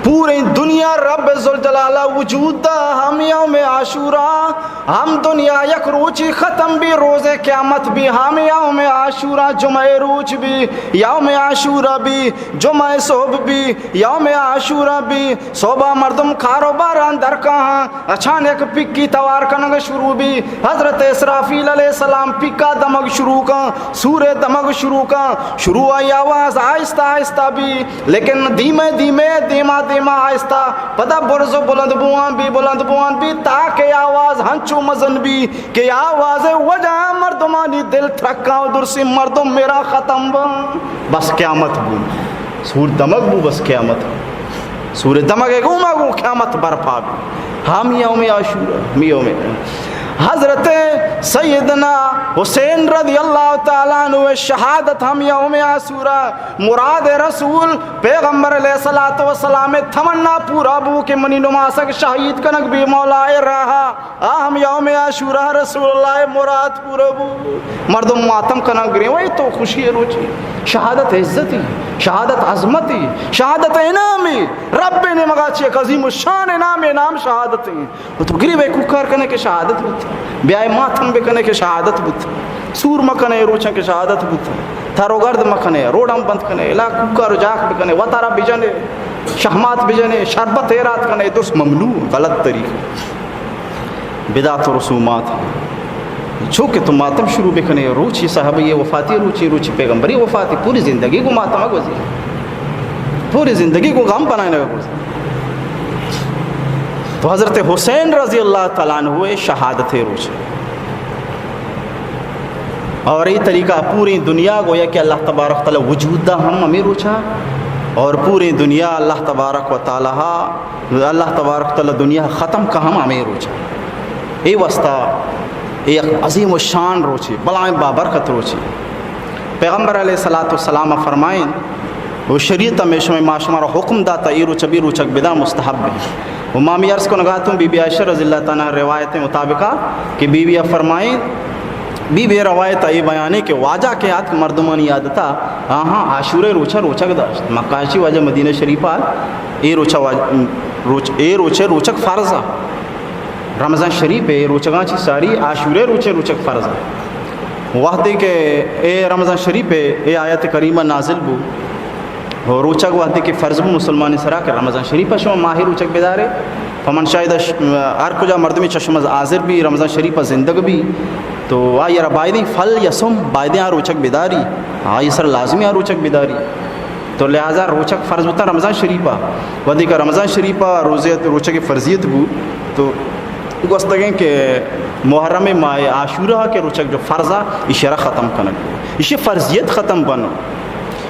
پوریں دنیا رب ذوالجلال وجود دا ہم یوم عاشورہ۔ ہم دنیا یک روچی ختم بی، روز قیامت بی ہم یوم عاشورہ۔ جمعہ روچ بی یوم عاشورہ بی، جمعہ صبح بی یوم عاشورہ بی۔ صبح مردم کاروباران در کاہاں، اچانک پکی توار کنگ شروع بی۔ حضرت اسرافیل علیہ السلام پکا دمگ شروع کن، سورے دمگ شروع کن۔ شروع آئی آواز آہستہ آہستہ بی، لیکن دیمے دیمے، دیما دیما آہستہ، پدا برز و بلند بوان بی، بلند بوان بی، تاکہ آواز ہنچو مزن بی کہ آواز وجہ مردمانی دل ترکاں و درسی مردم میرا ختم بن۔ بس قیامت بو۔ سور دمگ بو، بس قیامت۔ سور دمگ گوما گو قیامت برپا بی۔ ہم یوم عاشورہ، ہم یوم۔ حضرت سیدنا حسین رضی اللہ تعالیٰ عنہ شہادت ہم یوم عاشورہ مراد۔ رسول پیغمبر علیہ الصلوۃ والسلام تمنا پورا بو کہ منی نماسگ شہید کنگ بی مولا راہا، آ ہم یوم عاشورہ رسول اللہ مراد پورا بو۔ مردم ماتم کنگ گرے، وے تو خوشی روچی، شہادت عزتی، شہادت عظمتی، شہادت انعامی، رب نیمگا چی عظیم الشان انعام، انعام شہادت ہیں۔ و تو گریب ء کوکار کنے کہ شہادت بوت، بیائے ماتم بکنے کہ شہادت بوت، سور مکنے روچاں کہ شہادت بوت، تر و گرد مکنے، روڈاں بند کنے، الا کوکار و جاک بکنے، وتارا بجنے، شہمات بجنے، شربت ایرات کنے، درست ممنوع، غلط طریقہ۔ بدعت و رسومات۔ چو کہ تو ماتم شروع بکنے، روچی صحابی وفاتی، روچی، روچی پیغمبری وفاتی، پوری زندگی کو ماتم گوزی، پوری زندگی کو غم بنائے گوزی۔ تو حضرت حسین رضی اللہ تعالیٰ عنہ شہادت روچ۔ اور یہ طریقہ پوری دنیا گویا کہ اللہ تبارک تعالیٰ وجود دا ہم ہمیں روچا، اور پوری دنیا اللہ تبارک و تعالیٰ، اللہ تبارک تعالیٰ دنیا ختم کا ہم ہمیں روچا۔ اے واسطہ اے یک عظیم الشان روچے، بلائیں بابرکت روچے۔ پیغمبر علیہ الصلوۃ والسلام فرمائیں، و شریعت میں شمع ما شمارا حکم داتا، اے روچ بی روچک بدا مستحب ہے۔ و ما می عرض کنگاتوں بی بی عائشہ رضی اللہ تعالیٰ عنہا روایت مطابقہ کہ بی بی فرمائیں، بی بی روایت اے بیانے کہ واجہ کہ آت مردمانی عادتا، آہاں عاشورہ روچہ روچک داشت۔ مکہ چی واجہ مدینہ شریف آت، اے روچہ واج-، روچ-، اے روچہ روچک فرض آ۔ رمضان شریف ء روچگاں چی ساری عاشورہ روچے روچگ فرض انت۔ وہدے کہ اے رمضان شریف ء اے آیت کریمہ نازل بو، روچگ وہدے کہ فرض بو مسلمانی سرا کہ رمضان شریف ء شما ماہی روچگ بدارے، فمن شاہد ش-، ہر کجا مردمی چشم از حاضر بی، رمضان شریف ء زندگ بی، تو آئی را بایدیں فل یا سم بایدیں آ روچگ بداری، آئی سر لازمی آ روچگ بداری۔ تو لہذا روچگ فرض بوتا رمضان شریف ء، وہدے کہ رمضان شریف ء روزے روچگ فرضیت بو، تو گوستگیں کہ محرم ماہ عاشورہ کہ روچگ جو فرض ء، ایشی را ختم کنگ، ایشی فرضیت ختم بنو،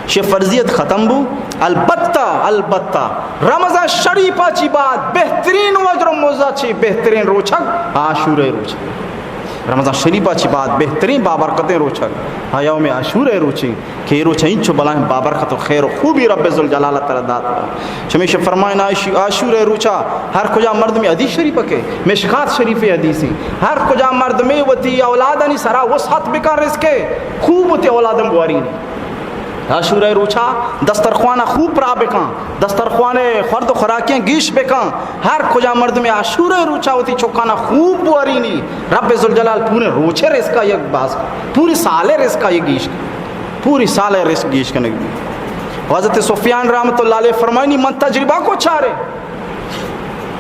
ایشی فرضیت ختم بو۔ البتہ، البتہ رمضان شریف ء چی بعد بہترین و اجر و مزہ چی بہترین روچگ عاشورہ روچگ۔ رمضان شریف ء چی بعد بہترین بابرکتیں روچگ، ہا یوم عاشورہ روچیں کہ اے روچ انچو بلائیں بابرکت و خیر و خوبی رب ذوالجلال تعالی دات۔ چمیش فرمائن عاشو-، عاشورہ روچا ہر کجا مردمی حدیث شریف کے، مشکات شریف حدیثی، ہر کجا مردمی وتی اولادانی سرا وسعت بکن رزقے، خوب وتی اولادم بوارین۔ عاشورہ روچا دسترخوان خوب پرا بکن، دسترخوان خورد و خوراکیاں گیش بکن۔ ہر کجا مردم عاشورہ روچا وتی چکانا خوب بوارینی، رب ذوالجلال پورے روچے رزقا یک باز، پوری سالے رزقا یک گیش، پوری سالے رزق گیش کنگ بی۔ حضرت سفیان رحمت اللہ علیہ فرمائنی، من تجربہ کو چارے۔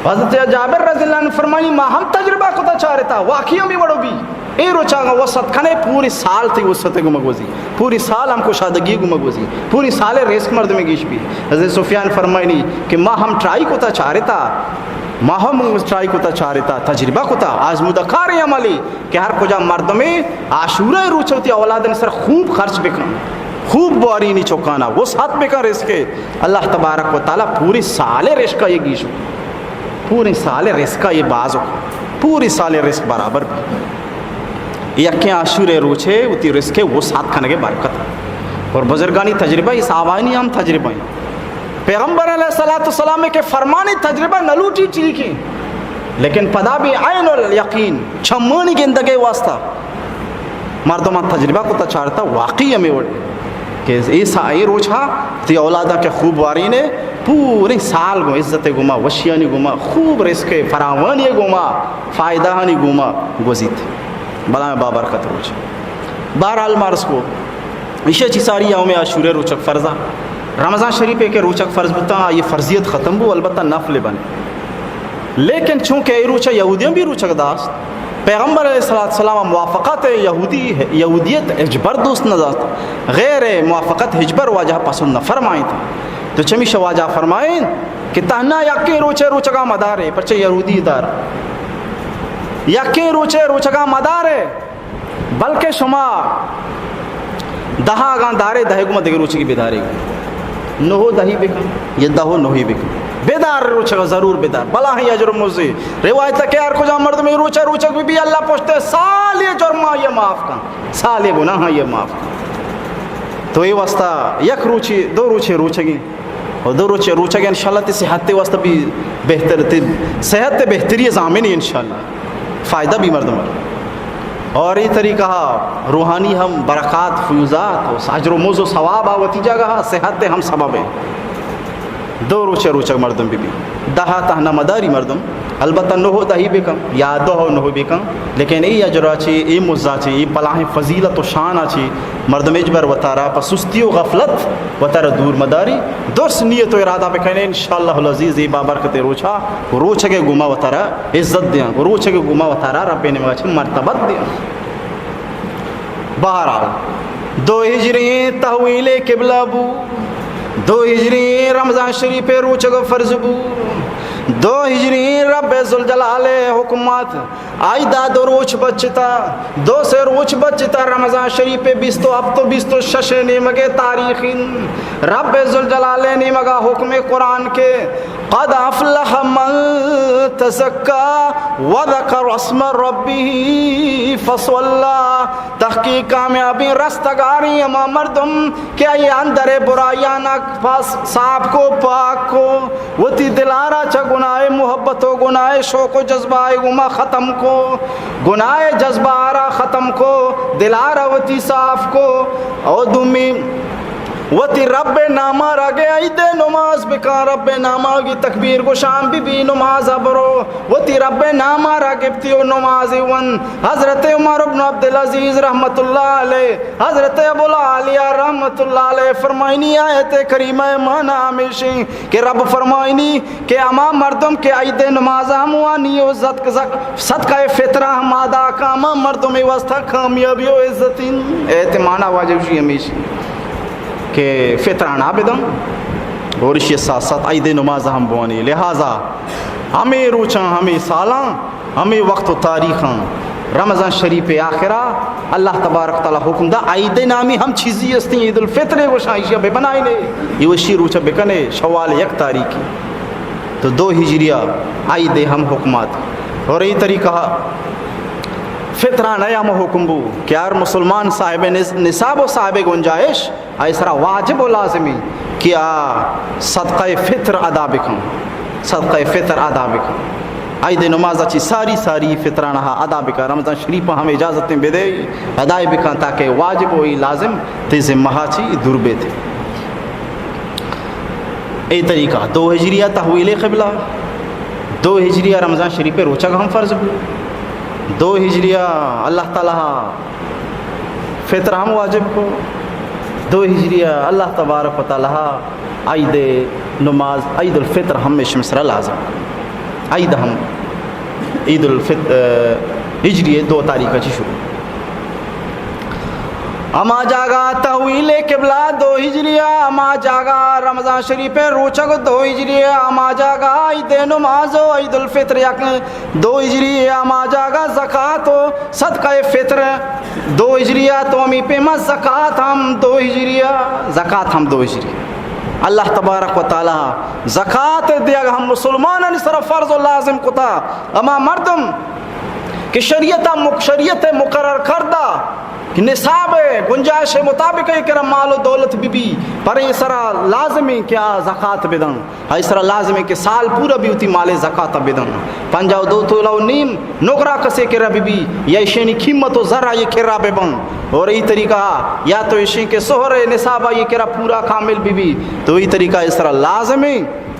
حضرت جابر رضی اللہ عنہ فرمانی، ما ہم تجربہ کتا چارتا، واقعی ہم وڑو بی۔ اے روچا اگاں وسعت کنے، پوری سال تی وسعت گو مگوزی، پوری سال ہم کشادگی گو مگوزی، پوری سال رزق مردم گیش بی۔ حضرت سفیان فرمائنی کہ ما ہم ٹرائی کتا چارتا، ما ہم ٹرائی کتا چارتا، تجربہ کتا، آزمودہ کار عملی کہ ہر کجا مردمے عاشورہ روچ وتی اولادانی سر خوب خرچ بکن، خوب بوارینی چکانا، وسعت بکن رزقے۔ اللہ تبارک و تعالی پوری سال رزقا یہ گیش، پوری سال رزقا یہ بازو، پوری سال رزق برابر بی۔ یکیں عاشورہ روچے وتی رزقے وسعت کنگے برکت۔ اور بزرگانی تجربہ، یہ صحابانی ہم تجربہ ہیں۔ پیغمبر علیہ الصلوۃ والسلام کے فرمانی تجربہ نہ لوٹی ٹھیک ہے، لیکن پدا بھی عین الیقین، چمانی گندگے واسطہ مردمان تجربہ کتا چارتا واقعی ہمیں وڑ کہ اے سا-، اے روچ ہا تی اولادا کہ خوب وارین ہے، پورے سال گو عزت گما، وشیانی گما، خوب رزق فراوانی گما، فائدہ ہانی گما گوزیت۔ بلائیں بابرکت روچ۔ بہرحال مارس کو ایشی چی ساری یوم عاشورہ روچک فرضا۔ رمضان شریف کے روچک فرض بوتا، یہ فرضیت ختم بو، البتہ نفل بنے۔ لیکن چونکہ اے روچ یہودیاں بھی روچک داشت، پیغمبر علیہ الصلوۃ والسلام موافقت یہودی، یہودیت ہچبر دوست نہ داشت، غیر موافقت ہچبر واجہ پسند نہ فرمائیں۔ تو چمیش واجہ فرمائیں کہ تہنا یکیں روچے روچگا مدارے، پرچہ یہودی دار، یکیں روچے روچگا مدارے، بلکہ شما دہا اگاں دارے، دہے گما دگہ روچگی بدارے۔ نہ و دہی بکن، یا دہ و نہی بکن، بدار روچگ ضرور بدار، بلاہیں اجر و مزے۔ روایت کہ ہر کجا مردم روچہ روچگ بی بی، اللہ پشت سالے جرم آئی معاف کن، سالے گناہ آئی معاف کن۔ تو اے واسطہ یک روچے، دو روچے روچگیں، و دو روچے روچگ انشاءاللہ تی صحت واسطہ بھی بہتر، تی صحت بہتری ضامن انشاءاللہ، فائدہ بھی مردم۔ اور اے طریقہ روحانی ہم برکات، فیوضات، و اجر و مز و ثواب آ وتی جگہ، صحت ہم سبب ہے۔ دو روچے روچگ مردم بی بی۔ دہ تہنا مداری مردم، البتہ نہ و دہی بکن، یا دہ و نہ بکن، لیکن اے اجرا چی، اے مزا چی، اے بلاہیں فضیلت و شانا چی، مردم اجبر وتارا پہ سستی و غفلت وتارا دور مداری، درست نیت و ارادہ بکنے، انشاءاللہ العزیز اے بابرکت روچا، روچگے گما وتارا عزت دیاں، روچگے گما وتارا رب نیمگا چی مرتبت دیاں۔ بہرحال، دو ہجری تحویل قبلہ بو، دو ہجری رمضان شریف روچگ فرض بو، دو ہجری رب ذوالجلال حکمت آئی دا دو روچ بچتا، دو سے روچ بچتا رمضان شریف بیست و ہفت و بیست و شش نیمگے تاریخ انت۔ رب ذوالجلال نیمگا حکم قرآن کے، قد افلح من تزکی وذکر اسم ربه فصلی۔ تحقیق کامیابی رستگاری ہما مردم کہ آئی اندر برائیانا پاس صاف کو، پاک کو، وتی دلارا چہ گناہ محبت و گناہ شوق و جذبہ گما ختم کو، گناہ جذبہ را ختم کو، دلارا وتی صاف کو۔ او دومی وتی رب ناما را گے عید نماز بکن، رب ناما گی تکبیر گوشان بی بی نماز برو، وتی رب ناما را گپتی و نماز ون۔ حضرت عمر بن عبدالعزیز رحمت اللہ علیہ، حضرت ابو العالیہ رحمت اللہ علیہ فرمائنی آیت کریمہ مانا ہمیشی کہ رب فرمائنی کہ ہما مردم کہ عید نماز ہم وانی و زد-، زک-، صدقہ فطرہ ہم ادا کا، ہما مردم واسطہ کامیابی و عزت انت۔ ایت مانا واجب جی ہمیشی کہ فطرہ نہ بدن اور اسی ساتھ ساتھ عید نماز ہم بوانی۔ لہذا ہمیں روچاں، ہمیں سالاں، ہمیں وقت و تاریخاں رمضان شریف آخرا اللہ تبارک تعالی حکم دا، عید نامی ہم چیزی استیں، عید الفطر گوشاں، ایشی بہ بنائینے، یہ وشی روچہ بکنے شوال یک تاریخی۔ تو دو ہجریہ عید ہم حکمات اور یہ طریقہ فطرانہ ہم حکم بو کہ ہر مسلمان صاحب نص-، نصاب و صاحب گنجائش آئی سرا واجب و لازمی کہ آ صدقہ فطر ادا بکن، صدقہ فطر ادا بکن۔ عید نماز چی ساری ساری فطرانہ ادا بکن، رمضان شریف ہم اجازت بدے، ادا بکن تاکہ واجب و لازم تی ذمہ چی دور بیتے۔ اے طریقہ دو ہجریہ تحویل قبلہ، دو ہجریہ رمضان شریف روچگ ہم فرض بو، دو ہجریہ اللہ تعالی فطر ہم واجب کو، دو ہجریہ اللہ تبارک و تعالی عید نماز، عید الفطر ہم اش مصرا لازم۔ عید ہم عید الفطر، ہجری دو تاریخ چی شروع۔ ہما جاگہ تحویل قبلہ دو ہجریہ، ہما جاگہ رمضان شریف روچگ دو ہجریہ، ہما جاگہ عید نماز و عید الفطر یک دو ہجری، ہما جاگہ زکات و صدقہ فطر دو ہجری، تو ہمی پیما زکات ہم دو ہجری، زکات ہم دو ہجری۔ اللہ تبارک و تعالی زکات دیگ ہم مسلمانانی سر فرض و لازم کتا۔ ہما مردم کہ شریعت مق-، شریعت مقرر کردہ کہ نصاب گنجائش مطابق کرا مال و دولت بی بی، پر اے سرا لازم ہے کہ آ زکات بدن۔ آئی سرا لازم ہے کہ سال پورا بی وتی مال زکات بدن۔ پنجاہ و دو تولہ و نیم نقرہ کسے کرا بی بی، یا ایشانی قیمت و زر آئی کرا ببن۔ اور ای طریقہ یا تو ایشی کہ سہر نصاب آئی کرا پورا کامل بی بی، تو ای طریقہ آئی سرا لازم ہے،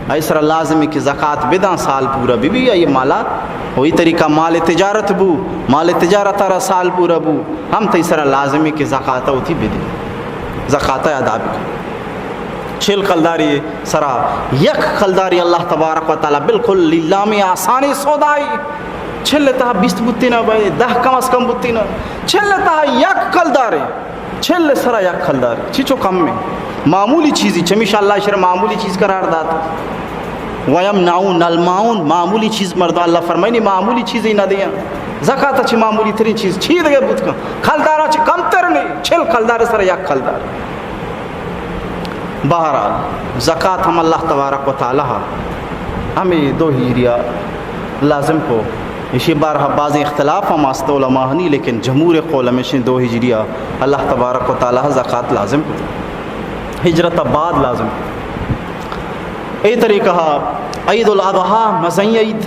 آئی سرا لازم ہے کہ زکات بدن، سال پورا بی بی، آئی مالا و ای طریقہ مال تجارت بو، مال تجارت را سال پورا بو، ہم تئی سرا لازم ہے کہ زکات وتی بدی، زکات ادا بکن۔ چل کلداری سرا یک کلداری اللہ تبارک و تعالی بالکل لیلامی آسانی سودائی۔ چل تہا بیست بوتی نہ بھائی، دہ کم از کم بوتی نہ۔ چل تہا یک کلداری، چل سرا یک کلداری، چی چو کم میں۔ معمولی چیزی، چمیشا اللہ شر معمولی چیز قرار دات۔ ویم نعون المعون، معمولی چیز مردم اللہ فرمائنی معمولی چیزی نہ دیاں۔ زکات چی معمولی ترین چیز، چی دگہ بوت کن۔ کلدارا چی کم تر نہیں، چل کلدار سرا یک کلدار۔ بہرحال، زکات ہم اللہ تبارک و تعالی ہمے دو ہجری ءَ لازم کو۔ ایشی بارہ بازیں اختلاف ہم است علماءانی، لیکن جمہور قول ہمیشیں دو ہجری ءَ اللہ تبارک و تعالی زکات لازم کو، ہجرت بعد لازم کو۔ اے طریقہ عید الاضحی، مزنی عید،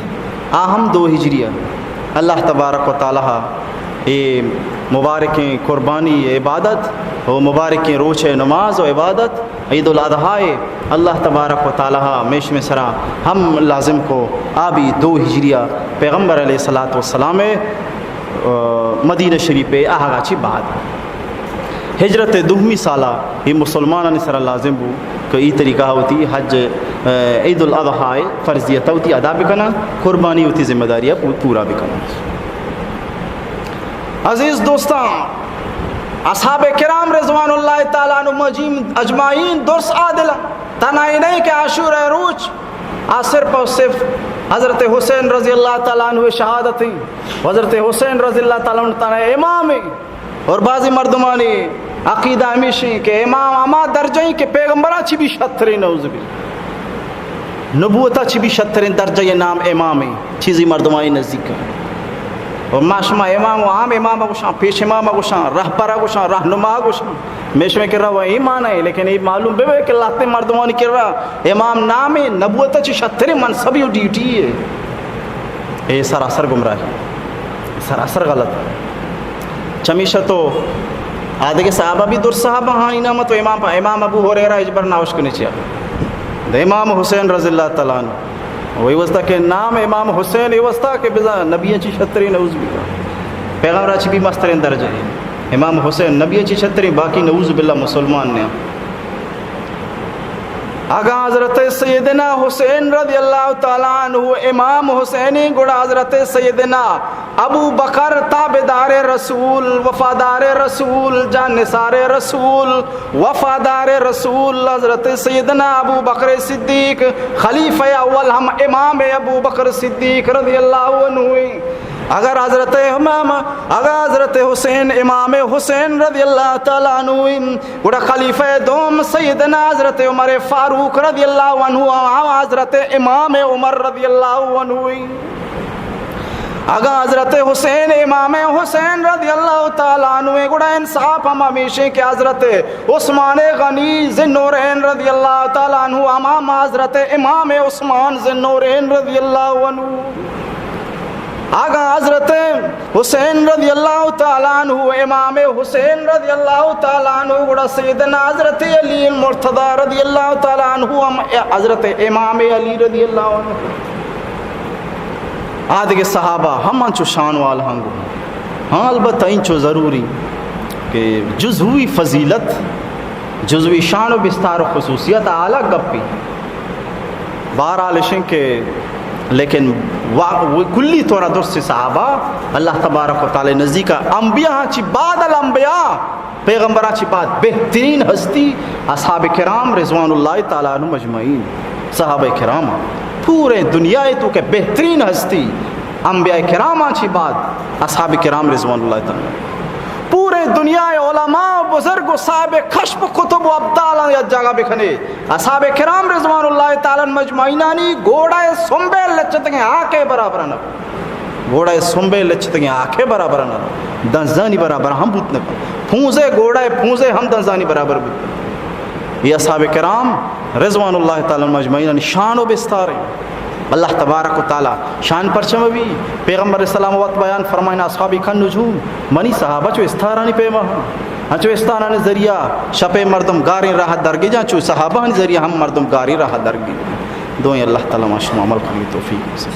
آ ہم دو ہجری ءَ اللہ تبارک و تعالی اے مبارکیں قربانی عبادت و مبارکیں روچ نماز و عبادت عید الاضحی اللہ تبارک و تعالی میشم سرا ہم لازم کو۔ آ بھی دو ہجری ءَ پیغمبر علیہ الصلوۃ والسلام، آ، مدینہ شریف ءَ آہگا چی بعد ہجرت دومی سالا اے مسلمانانی سرا لازم بو کہ ای طریقہ وتی حج، آ، عید الاضحی فرضیت وتی ادا بکنن، قربانی وتی ذمہ داری پو-، پورا بکنن۔ عزیز دوستاں، اصحاب کرام رضوان اللہ تعالی عنہم اجمعین درس عادل، تنہائی نہیں کہ عاشورہ روچ آ صرف اور صرف حضرت حسین رضی اللہ تعالی عنہ شہادت ہیں، حضرت حسین رضی اللہ تعالی عنہ تنہا امام ہیں۔ اور بعضی مردمانی عقیدہ ہمیشیں کہ امام ہما درجہ ہیں کہ پیغمبرہ چی بھی شتریں، نعوذ باللہ، نبوتہ چی بھی شتریں درجہ یہ نام امام ہیں، چیزی مردمانی نزدیک ہیں۔ اور ما شما امام و عام امام گوشاں، پیش امام گوشاں، رہبر گوشاں، رہنما گوشاں، میشمے کہ رو ایمان ہے، لیکن یہ معلوم بے کہ لاتے مردمانی کہ را امام نام ہے، نبوتہ چی شتریں منصبی و ڈیوٹی ہے۔ اے سراسر گمراہی، سراسر غلط۔ چمیشہ تو آدگہ صحابہ بھی در صحابہ ہاں، اینا مت امام پا، امام ابو ہریرہ اجبر ناوش کنے چیا۔ دے امام حسین رضی اللہ تعالی عنہ۔ وہی واسطہ کہ نام امام حسین، اے واسطہ کہ بزاں نبی چی شتریں، نعوذ باللہ۔ پیغمبر چی بھی مستریں درجہ ہے۔ امام حسین نبی چی شتریں، باقی نعوذ باللہ مسلمان نے۔ اگاں حضرت سیدنا حسین رضی اللہ تعالی عنہ امام حسین، گڑا حضرت سیدنا ابو بکر تابعدار رسول، وفادار رسول، جان نثار رسول، وفادار رسول، حضرت سیدنا ابو بکر صدیق، خلیفہ اول ہم امام ابو بکر صدیق رضی اللہ عنہ۔ اگر حضرت امام، اگر حضرت حسین، امام حسین رضی اللہ تعالی عنہ، گڑا خلیفہ دوم سیدنا حضرت عمر فاروق رضی اللہ عنہ، حضرت امام عمر رضی اللہ عنہ۔ اگاں حضرت حسین، امام حسین رضی اللہ تعالی عنہ، گڑا انصاف ہم ہمیشیں کہ حضرت عثمان غنی ذی النورین رضی اللہ تعالی عنہ، امام حضرت امام عثمان ذی النورین رضی اللہ عنہ۔ اگاں حضرت حسین رضی اللہ تعالی عنہ، امام حسین رضی اللہ تعالی عنہ، گڑا سیدنا حضرت علی المرتضی رضی اللہ تعالی عنہ ہم حضرت امام علی رضی اللہ عنہ۔ آدگہ صحابہ ہم انچو شان وال ہنگو۔ ہاں، البتہ انچو ضروری کہ جزوی فضیلت، جزوی شان و بستار و خصوصیت الگ گپی۔ بہرحال اشیں کہ لیکن وا-، وہ کلی طور درست صحابہ اللہ تبارک و تعالی نزدیک انبیاء چی بعد الانبیاء، پیغمبراں چی بعد بہترین ہستی اصحاب کرام رضوان اللہ تعالی عنہم اجمعین۔ صحابہ کرام پورے دنیا تو کہ بہترین ہستی انبیاء کراماں چی بعد اصحاب کرام رضوان اللہ تعالی۔ پورے دنیا علماء و بزرگ و صاحب کشف و کتب و ابدالاں یک جاگہ بکنے، اصحاب کرام رضوان اللہ تعالی عنہم اجمعینانی گوڑا سنبے لچتگیں آکے برابر نہ، گوڑا سنبے لچتگیں آکے برابر نہ، دنزانی برابر ہم بوت نہ۔ پونزے گوڑا پونزے ہم دنزانی برابر بوت۔ یہ اصحاب کرام رضوان اللہ تعالی عنہم اجمعینانی شان و بستار ہیں۔ اللہ تبارک و تعالی شان پرچم بھی، پیغمبر اسلام وقت بیان فرمائنا، اصحابی کن نجوم، منی صحابہ چو استارانی پیما ہاں۔ انچو استارانی ذریعہ شپے مردم گاریں راہ درگی جاں، چو صحابہانی ذریعہ ہم مردم گاریں راہ درگی۔ دوئیں اللہ تعالی ما شما عمل کنگی توفیق بسن۔